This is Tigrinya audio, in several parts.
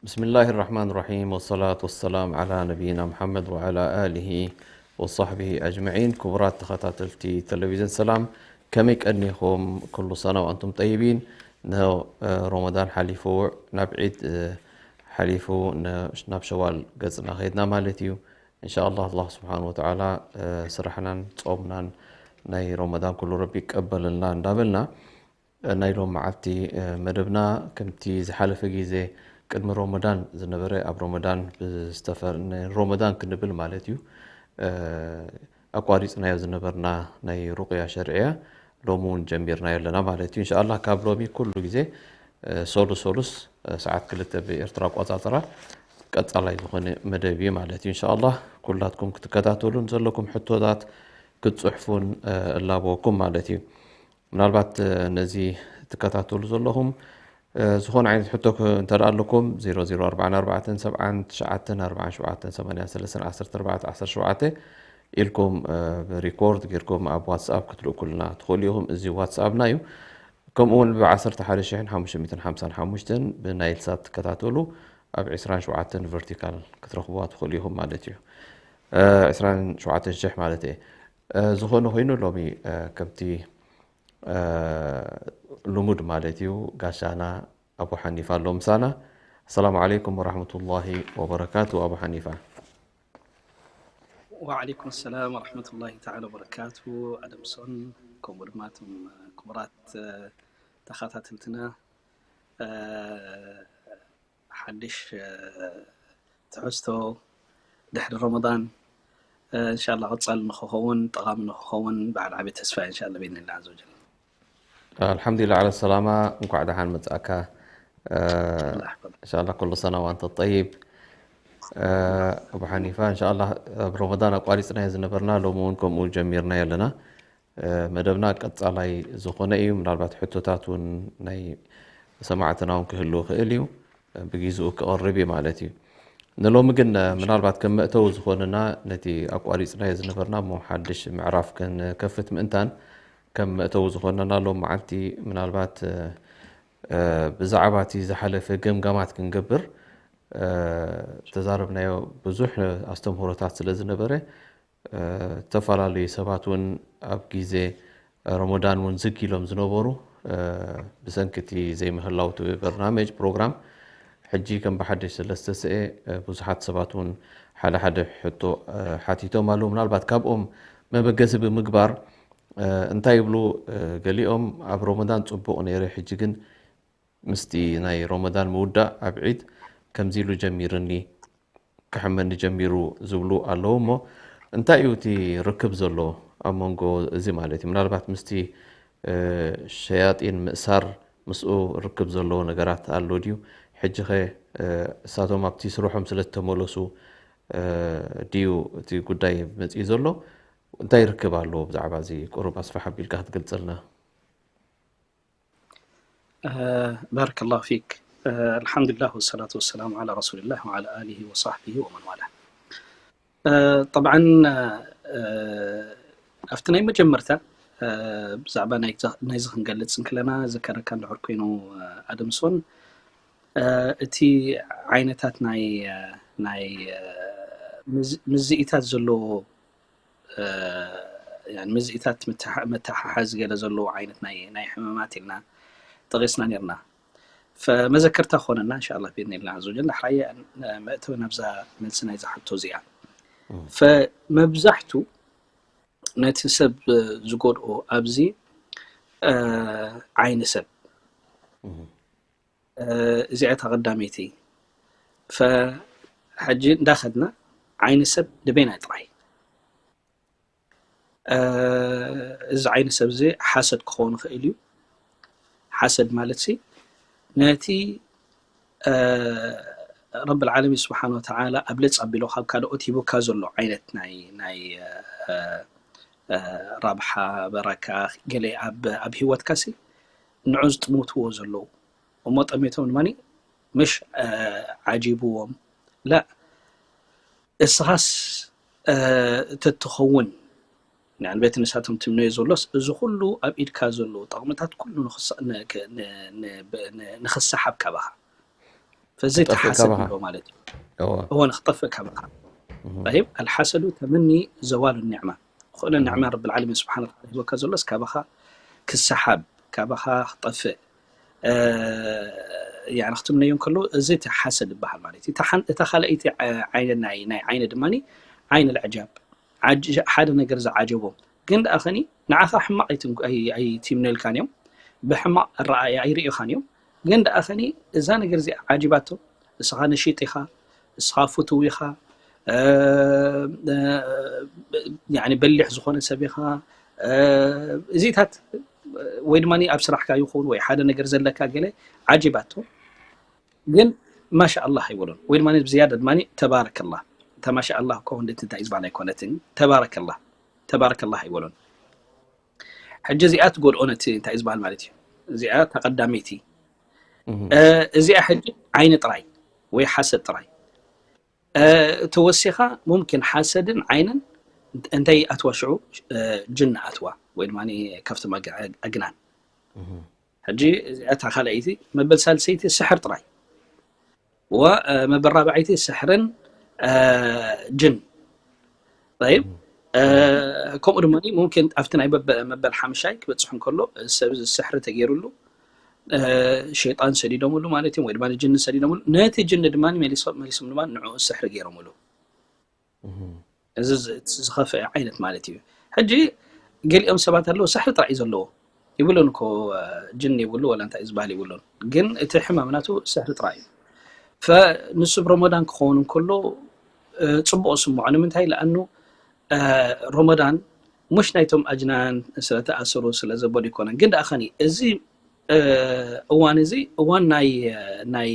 ብስሚላሂ ራሕማን ራሒም፣ ወሰላቱ ወሰላም ዓላ ነቢይና ሙሓመድ ወዓላ ኣሊሂ ወሳሕቢሂ ኣጅመዒን። ክቡራት ተኸታተልቲ ቴሌቪዥን ሰላም፣ ከመይ ቀኒኹም? ኩሉ ሰና ወኣንቱም ጠይቢን። ነ ረመዳን ሓሊፉ፣ ናብ ዒድ ሓሊፉ፣ ናብ ሸዋል ገፅና ከይድና ማለት እዩ። እንሻ ኣላህ፣ ኣላህ ስብሓን ወተዓላ ስራሕናን ፆምናን ናይ ረመዳን ኩሉ ረቢ ይቀበለልና እንዳበልና፣ ናይ ሎም መዓልቲ መደብና ከምቲ ዝሓለፈ ግዜ ቅድሚ ሮመዳን ዝነበረ፣ ኣብ ሮመዳን ብዝተፈር-፣ ንሮመዳን ክንብል ማለት እዩ፣ ኣቋሪፅናዮ ዝነበርና ናይ ሩቅያ ሸርዕያ ሎሚ እውን ጀሚርናዮ ኣለና ማለት እዩ። እንሻኣላህ ካብ ሎሚ ኩሉ ግዜ ሶሉስ ሶሉስ ሰዓት ክልተ ብኤርትራ ኣቋፃፅራ ቀፃላይ ዝኾነ መደብ እዩ ማለት እዩ። እንሻኣላህ ኩላትኩም ክትከታተሉን ዘለኩም ሕቶታት ክትፅሕፉን እላበወኩም ማለት እዩ። ምናልባት ነዚ ትከታተሉ ዘለኹም ዝኾነ ዓይነት ሕቶ እንተ ኣለኩም ዜሮ ዜሮ ኣርባዕተ ኣርባዕተ ሰብዓ ትሽዓተ ኣርባዓ ሸውዓተ ሰማንያ ሰለስተ ዓሰርተ ኣርባዕተ ዓሰርተ ሸውዓተ ኢልኩም ብሪኮርድ ጌርኩም ኣብ ዋትስኣፕ ክትልእኩልና ትኽእሉ ኢኹም። እዚ ዋትስኣፕና እዩ። ከምኡ እውን ብ ዓሰርተ ሓደ ሺሕን ሓሙሽተ ሚእትን ሓምሳን ሓሙሽተን ብናይል ሳት ትከታተሉ ኣብ ዕስራን ሸውዓተን ቨርቲካል ክትረኽብዋ ትኽእሉ ኢኹም ማለት እዩ። ዕስራን ሸውዓተን ሽሕ ማለት እየ። ዝኾነ ኮይኑ ሎሚ ከምቲ ልሙድ ማለት እዩ ጋሻና ኣቡ ሓኒፋ ኣሎ ምሳና። ኣሰላሙ ዓለይኩም ወራሕመቱላሂ ወበረካቱ ኣቡ ሓኒፋ። ወዓለይኩም ሰላም ወረሕመቱላሂ ተዓላ ወበረካቱ። ኣደምሶን ከምኡ ድማ እቶም ክቡራት ተኸታተልትና ሓድሽ ትሕዝቶ ድሕሪ ረመዳን እንሻላ ቀፃሊ ንክኸውን ጠቓሚ ንክኸውን በዓል ዓብይ ተስፋ እንሻላ ብኢዝኒላ ዓዘ ወጀል። ኣልሓምዱሊላህ ዓለ ሰላማ፣ እንኳዕ ደሓን መጻእካ። እንሻላ ኩሉ ሰና ዋንተ ጠይብ። ኣቡ ሓኒፋ እንሻላ ኣብ ረመዳን ኣቋሪፅናዮ ዝነበርና ሎሚ እውን ከምኡ ጀሚርናዮ ኣለና። መደብና ቀፃላይ ዝኾነ እዩ። ምናልባት ሕቶታት እውን ናይ ሰማዕትና እውን ክህልው ይኽእል እዩ። ብጊዝኡ ክቐርብ እዩ ማለት እዩ። ንሎሚ ግን ምናልባት ከም መእተዊ ዝኾነና ነቲ ኣቋሪፅናዮ ዝነበርና እሞ ሓድሽ ምዕራፍ ክንከፍት ምእንታን ከም መእተዊ ዝኾነና ሎም መዓልቲ ምናልባት ብዛዕባ እቲ ዝሓለፈ ገምጋማት ክንገብር ተዛረብናዮ ብዙሕ ኣስተምህሮታት ስለ ዝነበረ ዝተፈላለዩ ሰባት እውን ኣብ ግዜ ረመዳን እውን ዝግ ኢሎም ዝነበሩ ብሰንኪ እቲ ዘይምህላው እቲ በርናመጅ ፕሮግራም ሕጂ ከም ብሓድሽ ስለ ዝተስአ ብዙሓት ሰባት እውን ሓደ ሓደ ሕቶ ሓቲቶም ኣለዉ። ምናልባት ካብኦም መበገሲ ብምግባር እንታይ ይብሉ ገሊኦም ኣብ ረመዳን ፅቡቕ ነይረ፣ ሕጂ ግን ምስቲ ናይ ረመዳን ምውዳእ ኣብ ዒድ ከምዚ ኢሉ ጀሚርኒ ክሕመኒ ጀሚሩ ዝብሉ ኣለዉ እሞ እንታይ እዩ እቲ ርክብ ዘሎ ኣብ መንጎ እዚ ማለት እዩ ምናልባት ምስቲ ሸያጢን ምእሳር ምስኡ ርክብ ዘለዎ ነገራት ኣሎ ድዩ? ሕጂ ኸ እሳቶም ኣብቲ ስርሖም ስለ ዝተመለሱ ድዩ እቲ ጉዳይ መፅኡ ዘሎ? እንታይ ርክብ ኣለዎ ብዛዕባ እዚ ቁሩብ ኣስፍሕ ኣቢልካ ክትገልፀልና? ባረከላሁ ፊክ። ኣልሓምዱሊላህ ወሰላቱ ወሰላሙ ዓላ ረሱሊላህ ወዓላ ኣሊሂ ወሳሕቢሂ ወመን ዋላ። ጠብዓን ኣብቲ ናይ መጀመርታ ብዛዕባ ናይዚ ክንገልፅ እንክለና ዘከረካ እንድሕር ኮይኑ ኣደምሶን እቲ ዓይነታት ናይ ናይ ምዝኢታት ዘለዎ ምዝኢታት መተሓሓዚ ገለ ዘለዎ ዓይነት ናይ ናይ ሕመማት ኢልና ጠቂስና ነርና። ፈመዘከርታ ክኾነና እንሻላ ብኢድኒላ ዓዘ ወጀል ዳሕራየ መእተዊ ናብዛ መልሲ ናይዛ ሕቶ እዚኣ። ፈመብዛሕቱ ነቲ ሰብ ዝጎድኦ ኣብዚ ዓይኒ ሰብ እዚኣ እታ ቀዳመይቲ። ፈሕጂ እንዳኸድና ዓይኒ ሰብ ንበይናይ ጥራይ እዚ ዓይኒ ሰብ እዚ ሓሰድ ክኸውን ይኽእል እዩ። ሓሰድ ማለት ሲ ነቲ ረብል ዓለሚን ስብሓን ወተዓላ ኣብ ልፅ ኣቢሉ ካብ ካልኦት ሂቡካ ዘሎ ዓይነት ናይ ናይ ራብሓ፣ በረካ፣ ገለ ኣብ ኣብ ሂወትካ ሲ ንዑ ዝጥምትዎ ዘለዉ እሞ ጠሜቶም ድማ ምሽ ዓጂብዎም ላ እስኻስ ተትኸውን ንዕንበት ንሳቶም ትምነዮ ዘሎስ እዚ ኩሉ ኣብ ኢድካ ዘለዉ ጠቕምታት ኩሉ ንኽሰሓብ ካባኻ ፈዚ ተሓሰብ ማለት እዩ። እዎ ንኽጠፍእ ካባኻ ይብ ኣልሓሰዱ ተመኒ ዘዋሉ ኒዕማ ዝኾነ ኒዕማ ረብል ዓለሚን ስብሓን ወተዓላ ሂቦካ ዘሎስ ካባኻ ክሰሓብ ካባኻ ክጠፍእ ክትምነዮ እንከሎ እዚ እቲ ሓሰድ ይበሃል ማለት እዩ። እታ ካልኣይቲ ዓይነት ናይ ዓይኒ ድማ ዓይኒ ልዕጃብ ሓደ ነገር ዝዓጀቦም ግን ደኣ ኸኒ ንዓኻ ሕማቕ ኣይትምነልካን እዮም፣ ብሕማቕ ኣረኣእያ ኣይርእዩኻን እዮም። ግን ደኣ ኸኒ እዛ ነገር እዚኣ ዓጂባቶ እስኻ ነሺጥ ኢኻ፣ እስኻ ፍቱው ኢኻ፣ በሊሕ ዝኾነ ሰብ ኢኻ፣ እዚታት ወይ ድማ ኣብ ስራሕካ ይኹን ወይ ሓደ ነገር ዘለካ ገለ ዓጂባቶ ግን ማሻ ኣላህ ኣይበሎን ወይ ድማ ብዝያዳ ድማ ተባረከላህ እታ ማሻ ኣላህ እኮ ክንደቲ እንታይ ዝበሃል ኣይኮነትን ተባረከላህ ተባረከላህ ኣይበሎን ሕጂ እዚኣ ትጎድኦ ነቲ እንታይ ዝበሃል ማለት እዩ እዚኣ ተቐዳመይቲ እዚኣ ሕጂ ዓይኒ ጥራይ ወይ ሓሰድ ጥራይ ተወሲኻ ሙምኪን ሓሰድን ዓይንን እንታይ ኣትዋ ሽዑ ጅን ኣትዋ ወይ ድማ ካብቶም ኣግናን ሕጂ እዚኣ እታ ካልኣይቲ መበል ሳልሰይቲ ስሕር ጥራይ ወ መበል ራብዐይቲ ስሕርን ጅን ይብ ከምኡ ድማ ሙምኪን ኣብቲ ናይ መበል ሓምሻይ ክበፅሕ እንከሎ ሰብ ስሕሪ ተገይሩሉ ሸይጣን ሰዲዶምሉ ማለት እዮም ወይ ድማ ጅኒ ሰዲዶምሉ ነቲ ጅኒ ድማ መሊሶም ድማ ንዕኡ ስሕሪ ገይሮምሉ እዚ ዝኸፍአ ዓይነት ማለት እዩ ሕጂ ገሊኦም ሰባት ኣለዉ ስሕሪ ጥራይ ዘለዎ ይብሉን እኮ ጅን ይብሉ ወላ እንታይ ዝበሃል ይብሉን ግን እቲ ሕማም ናቱ ስሕሪ ጥራይ እዩ ንሱ ብረመዳን ክኸውን እንከሎ ፅቡቅ ስምዖ ንምንታይ ለኣኑ ረመዳን ሙሽ ናይቶም ኣጅናን ስለተኣሰሩ ስለዘበሉ ይኮነን ግን ደኣ ኸኒ እዚ እዋን እዚ እዋን ናይ ናይ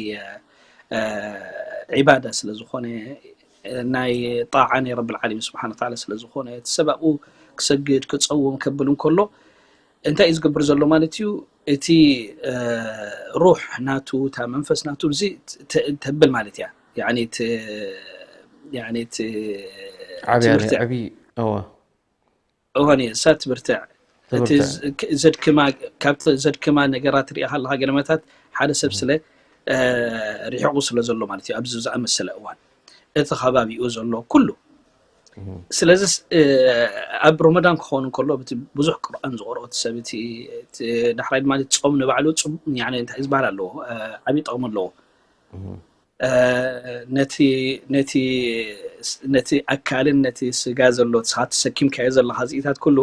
ዒባዳ ስለ ዝኾነ ናይ ጣዓ ናይ ረብል ዓለሚን ስብሓን ወተዓላ ስለ ዝኾነ እቲ ሰብ ኣብኡ ክሰግድ ክፀውም ከብል እንከሎ እንታይ እዩ ዝገብር ዘሎ ማለት እዩ እቲ ሩሕ ናቱ እታ መንፈስ ናቱ እዚ ተብል ማለት እያ እቲ ዓብያ ትምህርቲ ዓብዪ እዋ እዋን እየ እሳ ትብርትዕ እቲ ዘድክማ ካብቲ ዘድክማ ነገራት ሪኢኻ ኣለካ ገለመታት ሓደ ሰብ ስለ ሪሕቁ ስለ ዘሎ ማለት እዩ ኣብዚ ዝኣመሰለ እዋን እቲ ከባቢኡ ዘሎ ኩሉ ስለዚ ኣብ ሮመዳን ክኸውን ከሎ ብዙሕ ቁርኣን ዝቆርኦ እቲ ሰብ እቲ ዳሕራይ ድማ ፆም ንባዕሉ እንታይ ዝበሃል ኣለዎ ዓብዪ ጠቕሚ ኣለዎ ነቲ ነቲ ነቲ ኣካልን ነቲ ስጋ ዘሎ ንስኻ ተሰኪምካዮ ዘለኻ ዝኢታት ኩሉ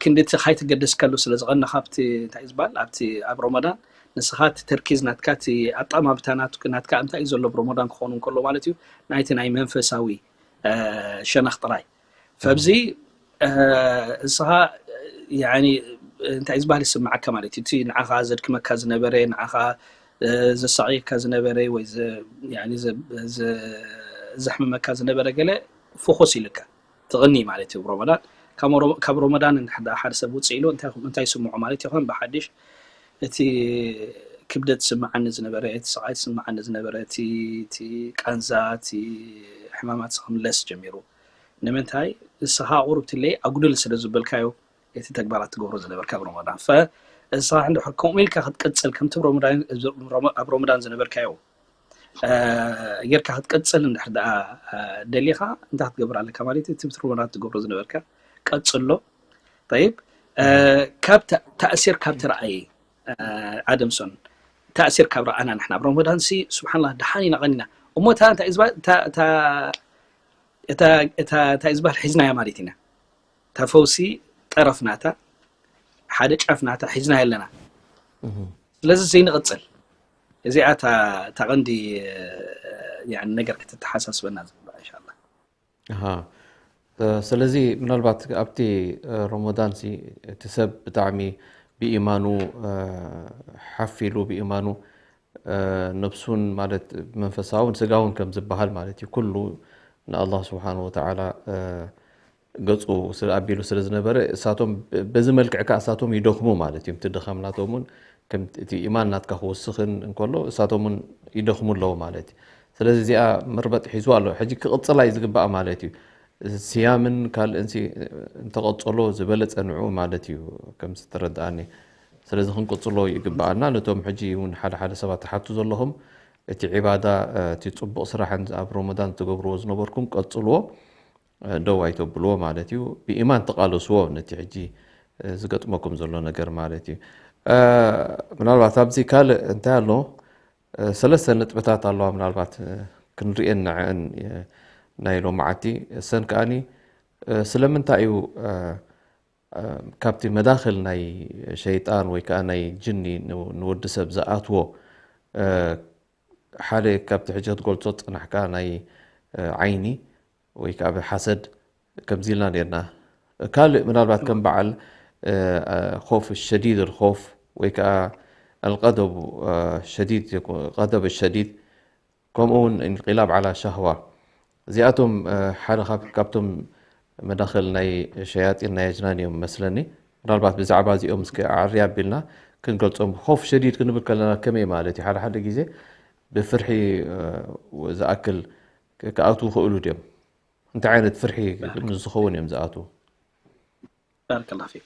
ክንዲ እቲ ካይተገደስካሉ ስለ ዝቐነኻ ኣብቲ እንታይ ዝበሃል ኣብቲ ኣብ ሮመዳን ንስኻ እቲ ተርኪዝ ናትካ እቲ ኣጠማምታ ናትካ እንታይ እዩ ዘሎ ኣብ ሮመዳን ክኸውን እንከሎ ማለት እዩ ናይቲ ናይ መንፈሳዊ ሸነኽ ጥራይ ፈብዚ እስኻ እንታይ ዝበሃል ይስምዓካ ማለት እዩ እቲ ንዓኻ ዘድክመካ ዝነበረ ንዓኻ ዘሳቕየካ ዝነበረ ወይ ዘሕምመካ ዝነበረ ገለ ፎኮስ ኢልካ ትቕኒ ማለት እዩ ሮመዳን ካብ ሮመዳን ሓደ ሰብ ውፅእ ኢሉ እንታይ ስምዖ ማለት ይኾን ብሓድሽ እቲ ክብደት ስምዓኒ ዝነበረ እቲ ስቓይ ስምዓኒ ዝነበረ እቲ ቃንዛ እቲ ሕማማት ክምለስ ጀሚሩ ንምንታይ ንስኻ ቁሩብ ትለይ ኣጉድል ስለ ዝበልካዮ እቲ ተግባራት ትገብሮ ዝነበርካ ኣብ ሮመዳን ፈ እስኻ እንድሕር ከምኡ ኢልካ ክትቅፅል ከምቲ ኣብ ሮመዳን ዝነበርካዮ ጌርካ ክትቀፅል እንድሕር ደኣ ደሊኻ እንታይ ክትገብር ኣለካ ማለት እዩ ትብቲ ሮመዳን ትገብሮ ዝነበርካ ቀፅሎ ይብ ካብ ተእሲር ካብ ተረኣየ ኣደምሶን ተእሲር ካብ ረኣና ንሕና ኣብ ሮመዳን ሲ ስብሓንላ ደሓን ኢና ቀኒና እሞ እታ እንታይ ዝበሃል ሒዝናያ ማለት ኢና እታ ፈውሲ ጠረፍ ናታ ሓደ ጫፍ ናታ ሒዝናያ ኣለና ስለዚ ዘይንቕፅል እዚኣ እታ ቀንዲ ነገር ክትተሓሳስበና ዝግባእ እንሻላ ስለዚ ምናልባት ኣብቲ ሮሞዳን እቲ ሰብ ብጣዕሚ ብኢማኑ ሓፊሉ ብኢማኑ ነብሱን ማለት መንፈሳውን ስጋውን ከም ዝበሃል ማለት እዩ። ኩሉ ንኣላህ ስብሓን ወተዓላ ገጹ ኣቢሉ ስለ ዝነበረ እሳቶም በዚ መልክዕ ከዓ እሳቶም ይደኽሙ ማለት እዩ። እቲ ድኻም ናቶም እውን ከምቲ ኢማን ናትካ ክወስኽን እንከሎ እሳቶም እውን ይደኽሙ ኣለዉ ማለት እዩ። ስለዚ እዚኣ መርበጥ ሒዙ ኣሎ። ሕጂ ክቕጽላ እዩ ዝግባእ ማለት እዩ። ስያምን ካልእንሲ እንተቐጸሎ ዝበለጸ ንዑ ማለት እዩ ከም ዝተረድኣኒ። ስለዚ ክንቅጽሎ ይግብኣና። ነቶም ሕጂ እውን ሓደ ሓደ ሰባት ትሓቱ ዘለኹም እቲ ዒባዳ እቲ ጽቡቕ ስራሕን ኣብ ሮመዳን ትገብርዎ ዝነበርኩም ቀጽልዎ። ደው ኣይተብልዎ ማለት እዩ። ብኢማን ተቓለስዎ ነቲ ሕጂ ዝገጥመኩም ዘሎ ነገር ማለት እዩ። ምናልባት ኣብዚ ካልእ እንታይ ኣሎ ሰለስተ ነጥብታት ኣለዋ ምናልባት ክንሪኤን ንዐን ናይ ሎማዓቲ እሰን ከኣኒ ስለምንታይ እዩ ካብቲ መዳኽል ናይ ሸይጣን ወይ ከዓ ናይ ጅኒ ንወዲ ሰብ ዝኣትዎ ሓደ ካብቲ ሕጂ ክትገልጾ ዝጸናሕካ ናይ ዓይኒ ወይ ከዓ ሓሰድ ከምዚ ኢልና ነርና። ካልእ ምናልባት ከም በዓል ኾፍ ሸዲድ ኾፍ ወይ ከዓ الغضب الشديد ከምኡ እውን انقلاب على شهوة እዚኣቶም ሓደ ካብቶም መዳኸል ናይ ሸያጢን ናይ ኣጅናን እዮም መስለኒ። ምናልባት ብዛዕባ እዚኦም እስከ ኣዕርያ ኣቢልና ክንገልጾም። ኾፍ ሸዲድ ክንብል ከለና ከመይ ማለት እዩ? ሓደ ሓደ ግዜ ብፍርሒ ዝኣክል ክኣትዉ ይኽእሉ ድዮም? እንታይ ዓይነት ፍርሒ ምስ ዝኸውን እዮም ዝኣትዉ? ባረከላ ፊክ።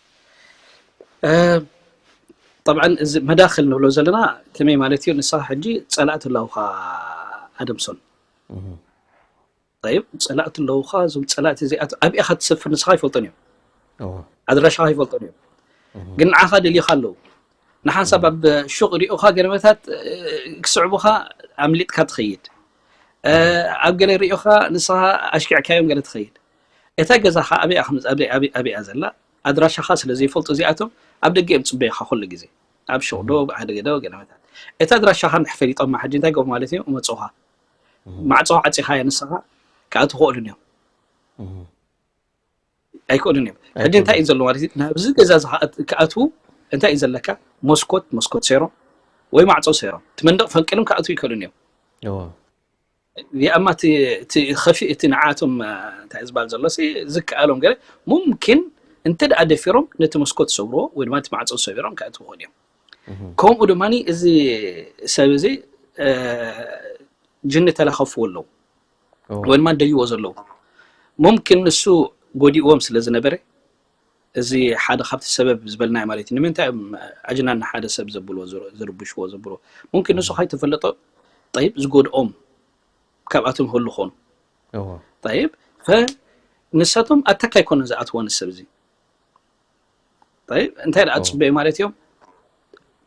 ጠብዓን እዚ መዳኽል ንብሎ ዘለና ከመይ ማለት እዩ? ንስኻ ሕጂ ጸላእቲ ኣለውኻ ኣደምሶን። ጠይብ ጸላእቲ ኣለውኻ። እዞም ጸላእቲ እዚኣት ኣብኢኻ ትሰፍር ንስኻ ይፈልጦን እዮም። ኣድራሻኻ ይፈልጦን እዮም። ግን ንዓኻ ደልዩኻ ኣለዉ። ንሓንሳብ ኣብ ሹቕ ሪኦኻ ገለመታት ክስዕቡኻ ኣምሊጥካ ትኸይድ። ኣብ ገለ ሪኦኻ ንስኻ ኣሽኪዕካዮም ገለ ትኸይድ። እታ ገዛኻ ኣበይ እያ ዘላ ኣድራሻኻ ስለ ዘይፈልጡ እዚኣቶም ኣብ ደገ እዮም ዝፅበዩኻ ኩሉ ግዜ ኣብ ሹቕ ዶ ሓደ ገደ ገለመታት። እታ ኣድራሻኻ እንድሕር ፈሊጦማ ሕጂ እንታይ ገብሩ ማለት እዮም? እመፁኻ ማዕፆ ዓፂኻዮ ንስኻ ክኣትዉ ክእሉን እዮም። ኣይክእሉን እዮም። ሕጂ እንታይ እዩ ዘሎ ማለት እዩ? ናብዚ ገዛ እዚ ክኣትዉ እንታይ እዩ ዘለካ? መስኮት መስኮት ሰይሮም ወይ ማዕፆ ሰይሮም እቲ መንደቕ ፈንቂሎም ክኣትዉ ይክእሉን እዮም። እዚኣማ እቲ ኸፊ እቲ ንዓቶም እንታይ ዝበሃል ዘሎ ዝከኣሎም ገለ ሙምኪን እንተ ደኣ ደፊሮም ነቲ መስኮት ዝሰብርዎ ወይ ድማ እቲ ማዕፆ ዝሰቢሮም ክኣትዉ ይኽእሉ እዮም። ከምኡ ድማ እዚ ሰብ እዚ ጅኒ ተላኸፍዎ ኣለዉ ወይ ድማ ደልይዎ ዘለዉ ሙምኪን ንሱ ጎዲእዎም ስለ ዝነበረ እዚ ሓደ ካብቲ ሰበብ ዝበልናዮ ማለት እዩ። ንምንታይ እዮም ኣጅናን ንሓደ ሰብ ዘብልዎ ዝርብሽዎ ዘብልዎ? ሙምኪን ንሱ ከይተፈለጦ ጠይብ ዝጎድኦም ካብኣቶም ይህሉ ኾኑ። ጠይብ ንሳቶም ኣታካ ኣይኮነን ዝኣትዎ ንሰብ እዚ። ጠይብ እንታይ ደኣ ፅበዩ ማለት እዮም?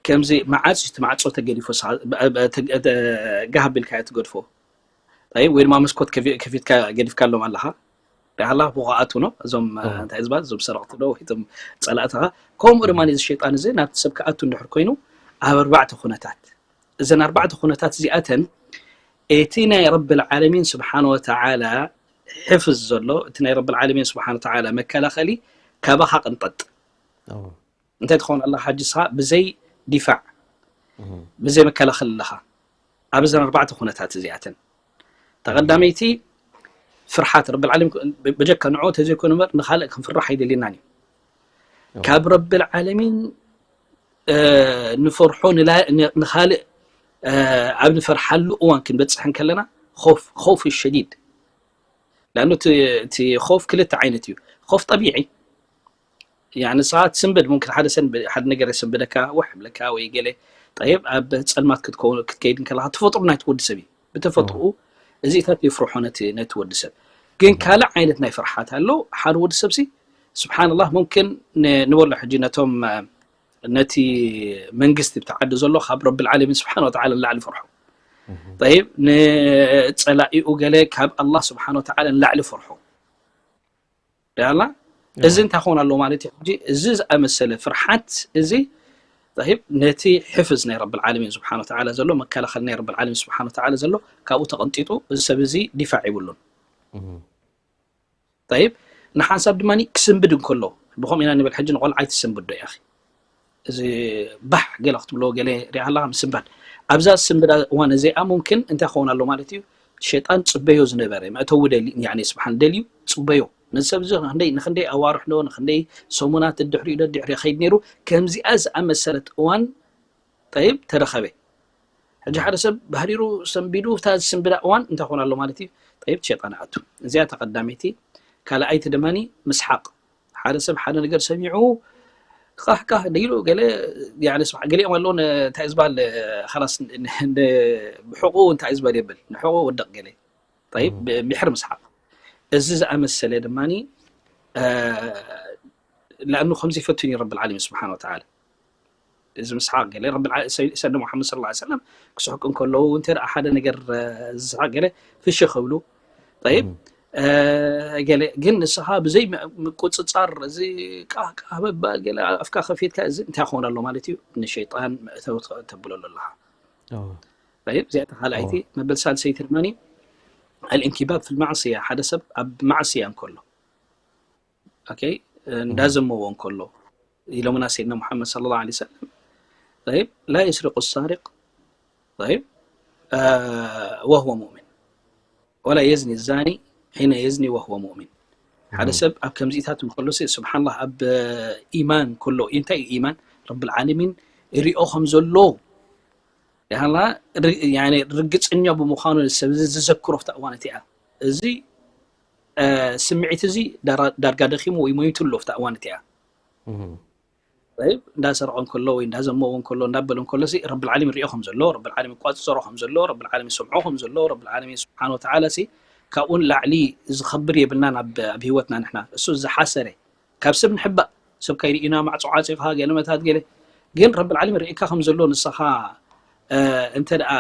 ከምዚ መዓፅ እቲ ማዕፆ ተገዲፎ ጋህ ኣቢልካዮ ትገድፎ ወይ ድማ መስኮት ከፊትካ ገዲፍካሎም ኣለኻ። ዳህላ ብኸኣቱ ነው እዞም እንታይ ዝበሃል እዞም ሰረቕቲ ዶ ወይ እቶም ጸላእትኻ። ከምኡ ድማ እዚ ሸይጣን እዚ ናብቲ ሰብ ክኣቱ እንድሕር ኮይኑ ኣብ ኣርባዕተ ኩነታት እዘን ኣርባዕተ ኩነታት እዚኣተን እቲ ናይ ረብል ዓለሚን ስብሓን ወተዓላ ሕፍዝ ዘሎ እቲ ናይ ረብል ዓለሚን ስብሓን ወተዓላ መከላኸሊ ካባኻ ቅንጠጥ እንታይ ትኸውን ኣለኻ ሓጂ ስኻ ብዘይ ዲፋዕ ብዘይ መከላኸል ኣለኻ ኣብ እዘን ኣርባዕተ ኩነታት እዚኣተን ተቐዳመይቲ ፍርሓት ረብል ዓለሚን በጀካ ንዑ ተዘይኮነ እምበር ንኻልእ ክንፍራሕ ኣይደልየናን እዩ ካብ ረብል ዓለሚን ንፈርሖ ንኻልእ ኣብ ንፈርሓሉ እዋን ክንበፅሕ እንከለና ኸውፍ ሸዲድ ለኣኑ እቲ ኸውፍ ክልተ ዓይነት እዩ ኸውፍ ጠቢዒ ንስኻ ትስንብድ ሙምክን ሓደ ሰንብ ሓደ ነገር የሰንብደካ ወሕ ብለካ ወይ ገለ ጠይብ ኣብ ፀልማት ክትከውን ክትከይድ እንከለካ ተፈጥሮ ናይቲ ወዲ ሰብ እዩ ብተፈጥሮኡ እዚታት የፍርሖ ነቲ ነቲ ወዲ ሰብ ግን ካልእ ዓይነት ናይ ፍርሓት ኣሎ ሓደ ወዲ ሰብ ሲ ስብሓንላህ ሙምክን ንበሎ ሕጂ ነቶም ነቲ መንግስቲ ብቲ ዓዲ ዘሎ ካብ ረብል ዓለሚን ስብሓን ወተዓላ ንላዕሊ ፈርሖ ጠይብ ንፀላኢኡ ገለ ካብ ኣላህ ስብሓን ወተዓላ ንላዕሊ ፈርሖ ዳላ እዚ እንታይ ክኸውን ኣለዎ ማለት እዩ ሕጂ እዚ ዝኣመሰለ ፍርሓት እዚ طيب ነቲ ሕፍዝ ናይ ረብል ዓለሚን ስብሓን ወተዓላ ዘሎ መከላኸል ናይ ረብል ዓለሚን ስብሓን ወተዓላ ዘሎ ካብኡ ተቐንጢጡ እዚ ሰብ እዚ ዲፋዕ ይብሉን طيب ንሓንሳብ ድማ ክስንብድ እንከሎ ብኸምኡ ኢና ንብል ሕጂ ንቆልዓ ኣይትሰንብዶ ኢኺ እዚ ባሕ ገለ ክትብሎ ገለ ሪኣ ኣለኻ ምስንባድ። ኣብዛ ስንብዳ እዋን እዚኣ ሙምክን እንታይ ክኸውን ኣሎ ማለት እዩ? ሸይጣን ጽበዮ ዝነበረ መእተዊ ደልዩ፣ ያኒ ስብሓን ደልዩ ጽበዮ። ነዚ ሰብ እዚ ንክንደይ ንክንደይ ኣዋርሕ ዶ ንክንደይ ሰሙናት ድሕሪኡ ዶ ድሕሪ ከይድ ነይሩ። ከምዚኣ ዝኣመሰለት እዋን ጠይብ ተረኸበ። ሕጂ ሓደ ሰብ ባህሪሩ ሰንቢዱ እታ ዝስንብዳ እዋን እንታይ ኾን ኣሎ ማለት እዩ? ጠይብ ሸይጣን ኣቱ። እዚኣ ተቐዳመይቲ። ካልኣይቲ ድማኒ ምስሓቕ። ሓደ ሰብ ሓደ ነገር ሰሚዑ ቃህ ቃህ ደይሉ ገለ ያኒ ስማ ገሊኦም ኣለዉ እንታይ ዝበሃል ኸላስ ብሕቁ እንታይ ዝበሃል የብል ንሕቁ ወደቕ ገለ ጠይብ ምሕር ምስሓቕ። እዚ ዝኣመሰለ ድማኒ ለኣኑ ከምዚ ይፈትን እዩ ረብል ዓለሚን ስብሓን ወተዓላ። እዚ ምስሓቕ ገለ ረብል ዓ- ሰይ- ሰይድና ሙሓመድ ሰለላሁ ዐለይሂ ወሰለም ክስሕቁ እንከለዉ እንተ ደኣ ሓደ ነገር እ፣ ዝስሓቕ ገለ ፍሽ ክብሉ ጠይብ እ፣ ገለ ግን ንስኻ ብዘይ ም- ምቁፅፃር እዚ ቃህ ቃህ ምባል ገለ ኣፍካ ከፊትካ እዚ እንታይ ክኸውን ኣሎ ማለት እዩ? ንሸይጣን መእተዊ ትኸ- ተብሎ ኣለኻ። ጠይብ እዚኣ እታ ካልኣይቲ። መበል ሳልሰይቲ ድማ ኣልእንኪባብ ፊል ማዕስያ፣ ሓደ ሰብ ኣብ ማዕስያ እንከሎ ኦኬ፣ እንዳዘመዎ እንከሎ ኢሎምና ሰይድና ሙሓመድ ሰለላሁ ዐለይሂ ወሰለም። ጠይብ ላ የስሪቁ ሳሪቅ ጠይብ ወህወ ሙእሚን ወላ የዝኒ ዛኒ ሒነ የዝኒ ወህወ ሙእሚን። ሓደ ሰብ ኣብ ከምዚኢታት እንከሎ ሲ ስብሓንላህ ኣብ ኢማን ከሎ እንታይ እዩ ኢማን ረብል ዓለሚን ይሪኦ ከም ዘሎ ያላ ርግፀኛ ብምዃኑ ሰብ እዚ ዝዘክሮ ፍታ እዋን እቲኣ እዚ ስምዒት እዚ ዳርጋ ደኺሙ ወይ ሞይቱ ኣሎ ፍታ እዋን እቲኣ እንዳሰረቐ እንከሎ ወይ እንዳዘመዎ እንከሎ እንዳበለ እንከሎ ሲ ረብል ዓለም ይሪኦ ከም ዘሎ ረብል ዓለም ይቋፅፀሮ ከም ዘሎ ረብል ዓለም ይሰምዖ ከም ዘሎ ረብል ዓለም ስብሓን ወተዓላ ሲ ካብኡ ንላዕሊ ዝኸብር የብልናን ኣብ ኣብ ህይወትና ንሕና እሱ ዝሓሰረ ካብ ሰብ ንሕባእ ሰብ ከይርኢና ማዕፆ ዓፂኻ ገለ መታት ገለ ግን ረብል ዓለም ይርእካ ከም ዘሎ ንስኻ እንተ ደኣ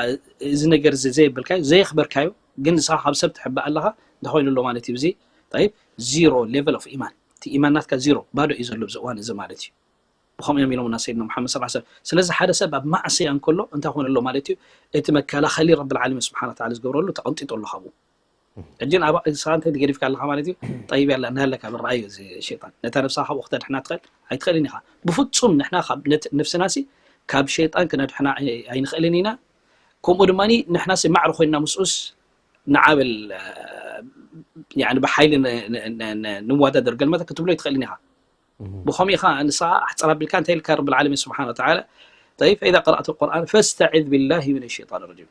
እዚ ነገር እዚ ዘየብልካዮ ዘየኽበርካዮ ግን ንስኻ ካብ ሰብ ትሕባእ ኣለኻ እንታይ ኮይኑ ኣሎ ማለት እዩ እዚ ጠይብ ዚሮ ሌቨል ኦፍ ኢማን እቲ ኢማን ናትካ ዚሮ ባዶ እዩ ዘሎ ብዚ እዋን እዚ ማለት እዩ ብኸምኡ እዮም ኢሎምና ሰይድና ሙሓመድ ስ ሰብ ስለዚ ሓደ ሰብ ኣብ ማዕስያ እንከሎ እንታይ ኮይኑ ኣሎ ማለት እዩ እቲ መከላኸሊ ረብል ዓለሚን ስብሓን ወተዓላ ዝገብረሉ ተቐንጢጡ ኣሎ ካብኡ ሕጂ ንኣባ ንስኻ እንታይ ገዲፍካ ኣለኻ ማለት እዩ ጠይብ ያላ እናሃለካ ብረኣዩ እዚ ሸይጣን ነታ ነብስኻ ካብኡ ክተድሕና ትኽእል ኣይትኽእልን ኢኻ ብፍጹም ንሕና ካብ ነብስና ሲ ካብ ሸይጣን ክነድሕና ኣይንኽእልን ኢና ከምኡ ድማ ንሕና ሲ ማዕረ ኮይንና ምስኡስ ንዓበል ብሓይሊ ንዋዳደር ገልመታ ክትብሎ ኣይትኽእልን ኢኻ ብኸምኡ ኢኻ ንስኻ ኣሕፅር ኣቢልካ እንታይ ኢልካ ረብል ዓለሚን ስብሓን ወተዓላ طيب فإذا قرأت القرآن فاستعذ بالله من الشيطان الرجيم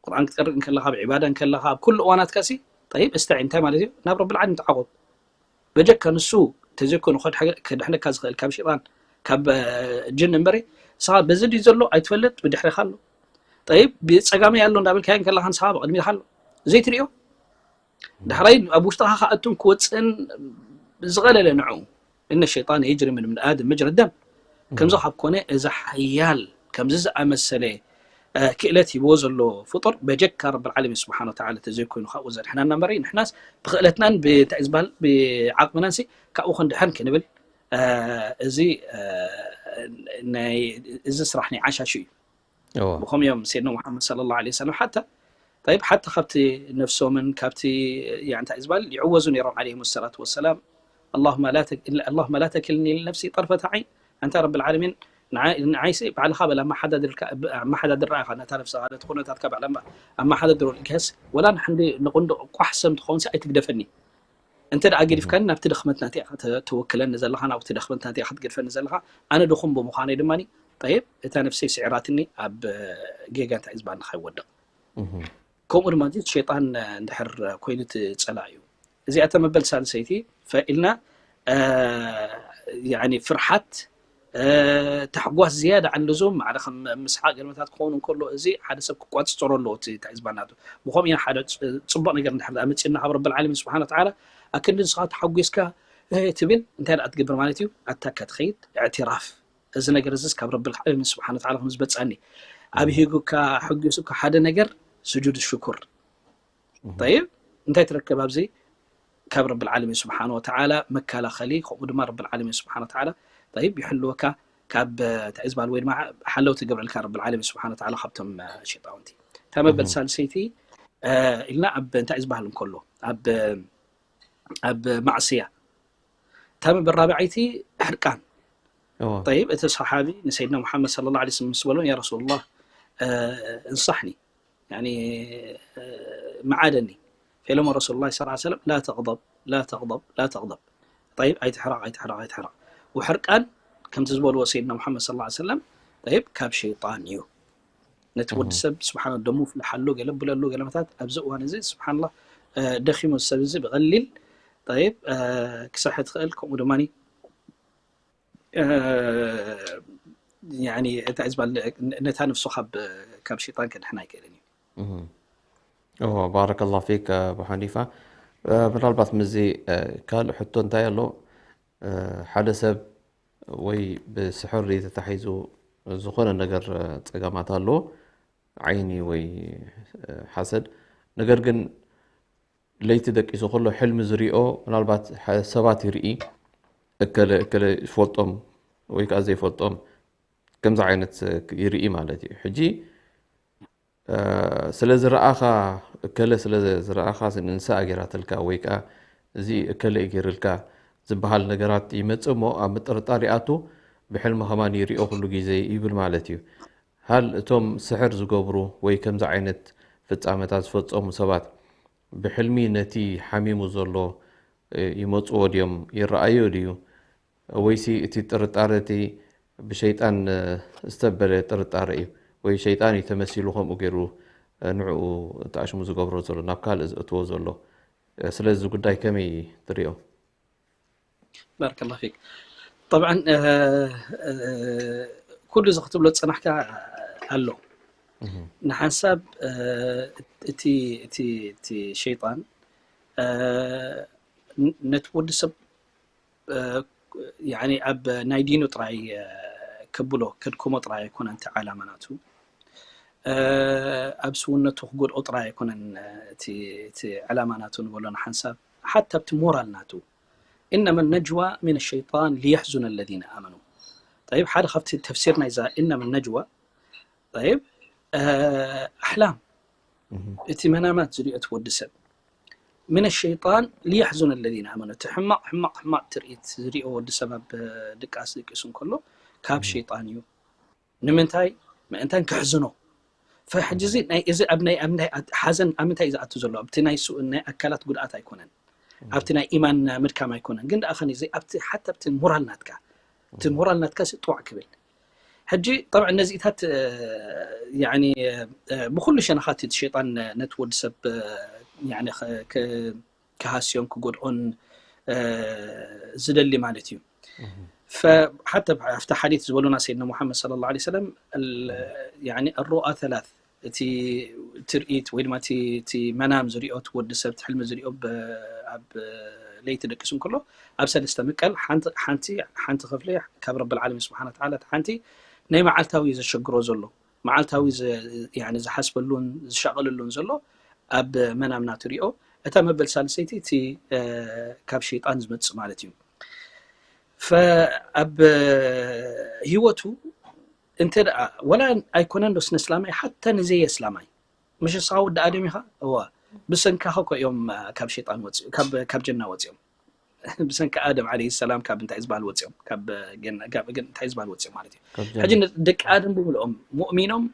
ቁርኣን ክትቀርእ እንከለኻ ኣብ ዒባዳ እንከለኻ ኣብ ኩሉ እዋናትካ ሲ ጠይብ እስተዒን እንታይ ማለት እዩ ናብ ረብል ዓለሚን ተዓቆብ በጀካ ንሱ ተዘይኮኑ ከድሐ- ከድሕነካ ዝኽእል ካብ ሸይጣን ካብ እ፣ ጅን እምበሪ ንስኻ በዚ ድዩ ዘሎ ኣይትፈልጥ ብድሕሪኻ ኣሎ ጠይብ ብፀጋመይ ኣሎ እንዳበልካዮ እንከለኻ ንስኻ ብቕድሚትካ ኣሎ ዘይትሪኦ ዳሕራይ ኣብ ውሽጥኻ ክኣቱን ክወፅእን ዝቐለለ ንዑ እነ ሸይጣን የጅሪ ምን ምን ኣድም መጅረ ደም ከምዚ ካብ ኮነ እዚ ሓያል ከምዚ ዝኣመሰለ ክእለት ሂብዎ ዘሎ ፍጡር በጀካ ረብል ዓለሚን ስብሓን ወተዓላ ተዘይኮይኑ ካብኡ ዘድሕነና እምበሪ ንሕናስ ብክእለትናን ብእንታይ ዝበሃል ብዓቕምናን ሲ ካብኡ ክንድሕን ክንብል እዚ ናይ እዚ ስራሕ ናይ ዓሻሹ እዩ ብኸም እዮም ሰይድና ሙሓመድ صلى الله عليه وسلم ሓታ طيب ሓታ ካብቲ ነፍሶምን ካብቲ እንታይ ዝበሃል ይዕወዙ ነይሮም عليهم الصلاة والسلام اللهم لا تك- اللهم لا تكلني لنفسي طرفة عين ኣንታ ረብል ዓለሚን ንዓይሲ ባዕልኻ በል ኣመሓዳድር ኢኻ ነታ ነፍስኻ ነቲ ኩነታትካ ባዕላ ኣመሓዳድሮ ኢልካስ ወላ ንሓንዲ ንቕንዶ ቋሕ ሰም ትኸውን ኣይትግደፈኒ እንተ ደኣ ገዲፍካኒ ናብቲ ድኽመት ናተይ ኢኻ ተወክለኒ ዘለኻ ናብቲ ድኽመት ናተይ ኢኻ ትገድፈኒ ዘለኻ ኣነ ድኹም ብምዃነይ ድማ ጠይብ እታ ነፍሰይ ስዒራትኒ ኣብ ጌጋ እንታይ ዝባኒ ከይወድቕ ከምኡ ድማ እዚ ሸይጣን እንድሕር ኮይኑ እቲ ፀላእ እዩ እዚኣ ተመበል ሳልሰይቲ ፈኢልና ያኒ ፍርሓት ታሕጓስ ዝያዳ ዓን ልዙም ማዕረ ከም ምስሓቅ ገልመታት ክኸውን እንከሎ እዚ ሓደ ሰብ ክቋፅፀሮ ኣለዎ እቲ እንታይ ዝበናቱ ብኸምኡ ኢና ሓደ ፅቡቅ ነገር እንድሕር መፅና ካብ ረብል ዓለሚን ስብሓን ወተዓላ ኣክንዲ ንስኻ ተሓጒስካ ትብል እንታይ ደኣ ትገብር ማለት እዩ ኣታካ ትኸይድ እዕትራፍ እዚ ነገር እዚስ ካብ ረብል ዓለሚን ስብሓን ወተዓላ ከም ዝበፅኣኒ ኣብሂጉካ ሕጊሱካ ሓደ ነገር ስጁድ ሽኩር ጠይብ እንታይ ትረክብ ኣብዚ ካብ ረብል ዓለሚን ስብሓን ወተዓላ መከላኸሊ ከምኡ ድማ ረብል ዓለሚን ስብሓን ወተዓላ ጠይብ ይሕልወካ ካብ እንታይ ዝበሃል ወይ ድማ ሓለውቲ ገብረልካ ረብል ዓለሚን ስብሓን ወተዓላ ካብቶም ሸጣውንቲ እታ መበል ሳልሰይቲ ኢልና ኣብ እንታይ ዝበሃል እንከሎ ኣብ ኣብ ማዕስያ እታ መበል ራብዓይቲ ሕርቃን እዎ። طيب، እቲ ሰሓቢ ንሰይድና ሙሓመድ صلى الله عليه وسلم ምስ በሎ፣ ያ ረሱሉላህ፣ እ፣ እንሳሕኒ፣ ያኒ፣ እ፣ መዓደኒ። ፈኢሎሞ ረሱሉላህ صلى الله عليه وسلم لا تغضب، لا تغضب، لا تغضب. طيب، ኣይትሕረቕ፣ ኣይትሕረቕ፣ ኣይትሕረቕ። ውሕርቃን ከምቲ ዝበልዎ ሰይድና ሙሓመድ صلى الله عليه وسلم፣ طيب፣ ካብ ሸይጣን እዩ። ነቲ ወዲ ሰብ ስብሓን ደሙ ፍልሓሉ፣ ገለ ብለሉ፣ ገለ መታት ኣብዚ እዋን እዚ ስብሓንላ፣ እ፣ ደኺሙ ሰብ እዚ ብቐሊል፣ طيب፣ እ፣ ክስሕት ክእል፣ ከምኡ ድማ እ፣ ያኒ እንታይ ዝበሃል፣ ነታ ነፍሱ ካብ፣ ካብ ሸይጣን ከድሕና ኣይክእልን እዩ። እዎ፣ ባረከላሁ ፊክ ኣቡ ሓኒፋ። እ፣ ምናልባት ምስዚ፣ እ፣ ካልእ ሕቶ እንታይ ኣሎ? እ፣ ሓደ ሰብ ወይ ብስሕሪ ተታሒዙ ዝኾነ ነገር፣ እ፣ ጸገማት ኣሎ፣ ዓይኒ ወይ፣ እ፣ ሓሰድ። ነገር ግን ለይቲ ደቂሱ ከሎ ሕልሚ ዝሪኦ፣ ምናልባት ሐ-፣ ሰባት ይርኢ፣ እከለ፣ እከለ ይፈልጦም ወይ ከዓ ዘይፈልጦም፣ ከምዚ ዓይነት ይርኢ ማለት እዩ። ሕጂ፣ እ፣ ስለ ዝረኣኻ፣ እከለ ስለ ዝረኣኻ፣ ንንስኣ ገይራትልካ ወይ ከዓ እዚ እከለ እዩ ገይርልካ ዝበሃል ነገራት ይመጽእ እሞ፣ ኣብ ምጥርጣር ይኣቱ፣ ብሕልሚ ከማን ይሪኦ ኩሉ ግዜ ይብል ማለት እዩ። ሃል እቶም ስሕር ዝገብሩ ወይ ከምዚ ዓይነት ፍጻመታት ዝፈጸሙ ሰባት ብሕልሚ ነቲ ሓሚሙ ዘሎ፣ እ፣ ይመጽዎ ድዮም? ይረኣዮ ድዩ? ወይሲ እቲ ጥርጣረ እቲ ብሸይጣን፣ እ፣ ዝተበለ ጥርጣረ እዩ? ወይ ሸይጣን እዩ ተመሲሉ ከምኡ ገይሩ፣ እ፣ ንዕኡ ተኣሽሙ ዝገብሮ ዘሎ፣ ናብ ካልእ ዘእትዎ ዘሎ? እ፣ ስለዚ ጉዳይ ከመይ ትሪኦ? ባረከላሁ ፊክ። ጠብዓን፣ እ፣ እ፣ ኩሉ እዚ ክትብሎ ዝጸናሕካ ኣሎ። እህ። ንሓንሳብ፣ እ፣ እቲ፣ እቲ፣ እቲ ሸይጣን፣ እ፣ ን-፣ ነቲ ወዲ ሰብ፣ እ፣ ያኒ ኣብ ናይ ዲኑ ጥራይ፣ እ፣ ከብሎ፣ ከድክሞ ጥራይ ኣይኮነን እቲ ዓላማ ናቱ። እ፣ ኣብ ስውነቱ ክጎድኦ ጥራይ ኣይኮነን፣ እ፣ እቲ፣ እቲ ዕላማ ናቱ ንበሎ ንሓንሳብ። ሓታ ኣብቲ ሞራል ናቱ። إنما النجوى من الشيطان ليحزن الذين آمنوا. طيب، ሓደ ካብቲ ተፍሲር ናይዛ إنما النجوى، طيب، እ፣ ኣሕላም፣ እህ። እቲ መናማት ዝሪኦ እቲ ወዲ ሰብ። من الشيطان ليحزن الذين آمنوا። እቲ ሕማቕ፣ ሕማቕ፣ ሕማቕ ትርኢት ዝሪኦ ወዲ ሰብ ኣብ ድቃስ ድቂሱ እንከሎ፣ ካብ ሸይጣን እዩ። ንምንታይ? ምእንታን ከሕዝኖ። ፈሕጂ እዚ ናይ፣ እዚ ኣብ ናይ፣ ኣብ ናይ ኣት-፣ ሓዘን ኣብ ምንታይ እዩ ዝኣቱ ዘሎ? ኣብቲ ናይ ሱ-፣ ናይ ኣካላት ጉድኣት ኣይኮነን። ኣብቲ ናይ ኢማን ምድካም ኣይኮነን። ግን ደኣ ኸኒ እዚ ኣብቲ፣ ሓታ ኣብቲ ሞራል ናትካ፣ እቲ ሞራል ናትካ ሲ ጥዋዕ ክብል። ሕጂ ጠብዓ ነዚታት፣ እ፣ ያኒ፣ እ፣ ብኹሉ ሸነኻት እቲ ሸይጣን ነቲ ወዲ ሰብ፣ እ፣ ያኒ ኸ-፣ ከ-፣ ክሃስዮን ክጎድኦን፣ እ፣ ዝደሊ ማለት እዩ። እህ። ፈ-፣ ሓታ ብ-፣ ኣብቲ ሓዲት ዝበሉና ሰይድና ሙሓመድ صلى الله عليه وسلم፣ ال-፣ ያኒ الرؤى ثلاث፣ እቲ ትርኢት ወይ ድማ እቲ፣ እቲ መናም ዝሪኦ፣ እቲ ወዲ ሰብ እቲ ሕልሚ ዝሪኦ ብ-፣ ኣብ ለይቲ ደቂሱ እንከሎ ኣብ ሰለስተ ምቀል፣ ሓንቲ፣ ሓንቲ፣ ሓንቲ ክፍሊ ካብ ረብል ዓለሚን ስብሓነ ወተዓላ፣ እቲ ሓንቲ ናይ መዓልታዊ ዘሸግሮ ዘሎ፣ መዓልታዊ ዘ-፣ ያኒ ዝሓስበሉን ዝሻቐለሉን ዘሎ ኣብ መናም ናቱ ሪኦ። እታ መበል ሳልሰይቲ እቲ፣ እ፣ ካብ ሸይጣን ዝመጽእ ማለት እዩ። ፈ-፣ ኣብ ህይወቱ እንተ ደኣ፣ ወላ ኣይኮነን ዶ ስነ እስላማይ፣ ሓታ ንዘይ እስላማይ፣ ምሽ ንስኻ ወዲ ኣደም ኢኻ፣ እዋ፣ ብሰንካኻ እኮ እዮም፣ እ፣ ካብ ሸይጣን ወጺኦም፣ ካብ፣ ካብ ጀና ወጺኦም። ብሰንኪ ኣደም ዓለይሂ ሰላም ካብ እንታይ ዝበሃል ወጺኦም? ካብ ገና፣ ካብ ገ-፣ እንታይ ዝበሃል ወጺኦም ማለት እዩ። ካብ ሕጂ ጀና። ን-፣ ደቂ ኣደም ብምልኦም፣ ሙእሚኖም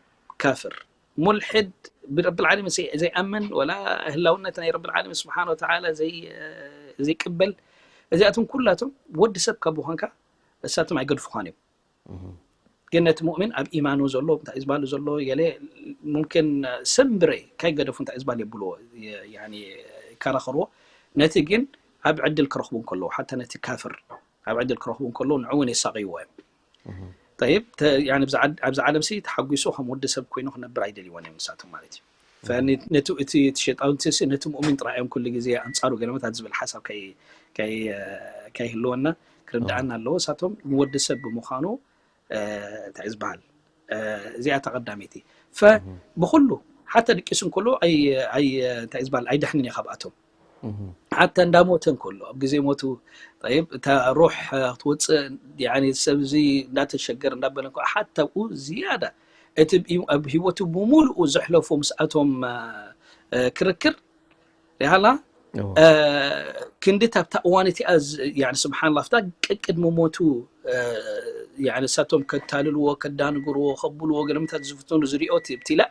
ካፍር፣ ሙልሕድ፣ ብረብል ዓለሚን ዘይ-፣ ዘይኣምን፣ ወላ ህላውነት ናይ ረብል ዓለሚን ስብሓነ ወተዓላ ዘይ-፣ ዘይቅበል፣ እዚኣቶም ኩላቶም ወዲ ሰብ ካብ ምዃንካ እሳቶም ኣይገድፉኻን እዮም። እህ። ግን ነቲ ሙእሚን ኣብ ኢማኑ ዘሎ፣ እንታይ እዩ ዝበሃል ዘሎ፣ ገለ ሙምኪን ሰምብረ ካይገደፉ እንታይ እዩ ዝበሃል የብልዎ፣ የ-፣ ያኒ ይከራኸርዎ። ነቲ ግን ኣብ ዕድል ክረኽቡ እንከለዉ፣ ሓታ ነቲ ካፍር ኣብ ዕድል ክረኽቡ እንከለዉ፣ ንዑ እውን የሳቕይዎ እዮም። እህ። ጠይብ፣ ተ-፣ ያኒ ኣብዚ ዓድ-፣ ኣብዚ ዓለም ሲ ተሓጒሱ ከም ወዲ ሰብ ኮይኑ ክነብር ኣይደልይዎን እዮም ንሳቶም ማለት እዩ። ፈኒ-፣ ነቲ፣ እቲ፣ እቲ ሸይጣውንቲ ሲ ነቲ ሙእሚን ጥራይ እዮም ኩሉ ግዜ ኣንጻሩ ገለመታት ዝብል ሓሳብ ከይ-፣ ከይ-፣ ከይህልወና ክርድኣና ኣለዎ። እሳቶም ንወዲ ሰብ ብምዃኑ፣ እ፣ እንታይ እዩ ዝበሃል? እ፣ እዚኣ እታ ቀዳመይቲ። ፈ-፣ እህ። ብኹሉ ሓታ ድቂሱ እንከሎ ኣይ-፣ ኣይ-፣ እንታይ እዩ ዝበሃል? ኣይድሕንን እዩ ካብኣቶም። እህ። ሓታ እንዳሞተ እንከሎ፣ ኣብ ግዜ ሞቱ፣ ጠይብ፣ እታ ሩሕ፣ እ፣ ክትወፅእ፣ ያኒ ሰብ እዚ እንዳተሸገር እንዳበለ እንከሎ፣ ሓታ ኣብኡ ዝያዳ እቲ ብ-፣ ኣብ ህይወቱ ብምሉኡ ዘሕለፎ ምስኣቶም፣ እ፣ እ፣ ክርክር፣ ሪሃላ ክንድት ኣብታ እዋን እቲኣ ስብሓንላ ኣብታ ቅድሚ ሞቱ እሳቶም ከታልልዎ ከዳንግርዎ ከብልዎ ገለምታት ዝፍትኑ ዝሪኦ ትብቲላ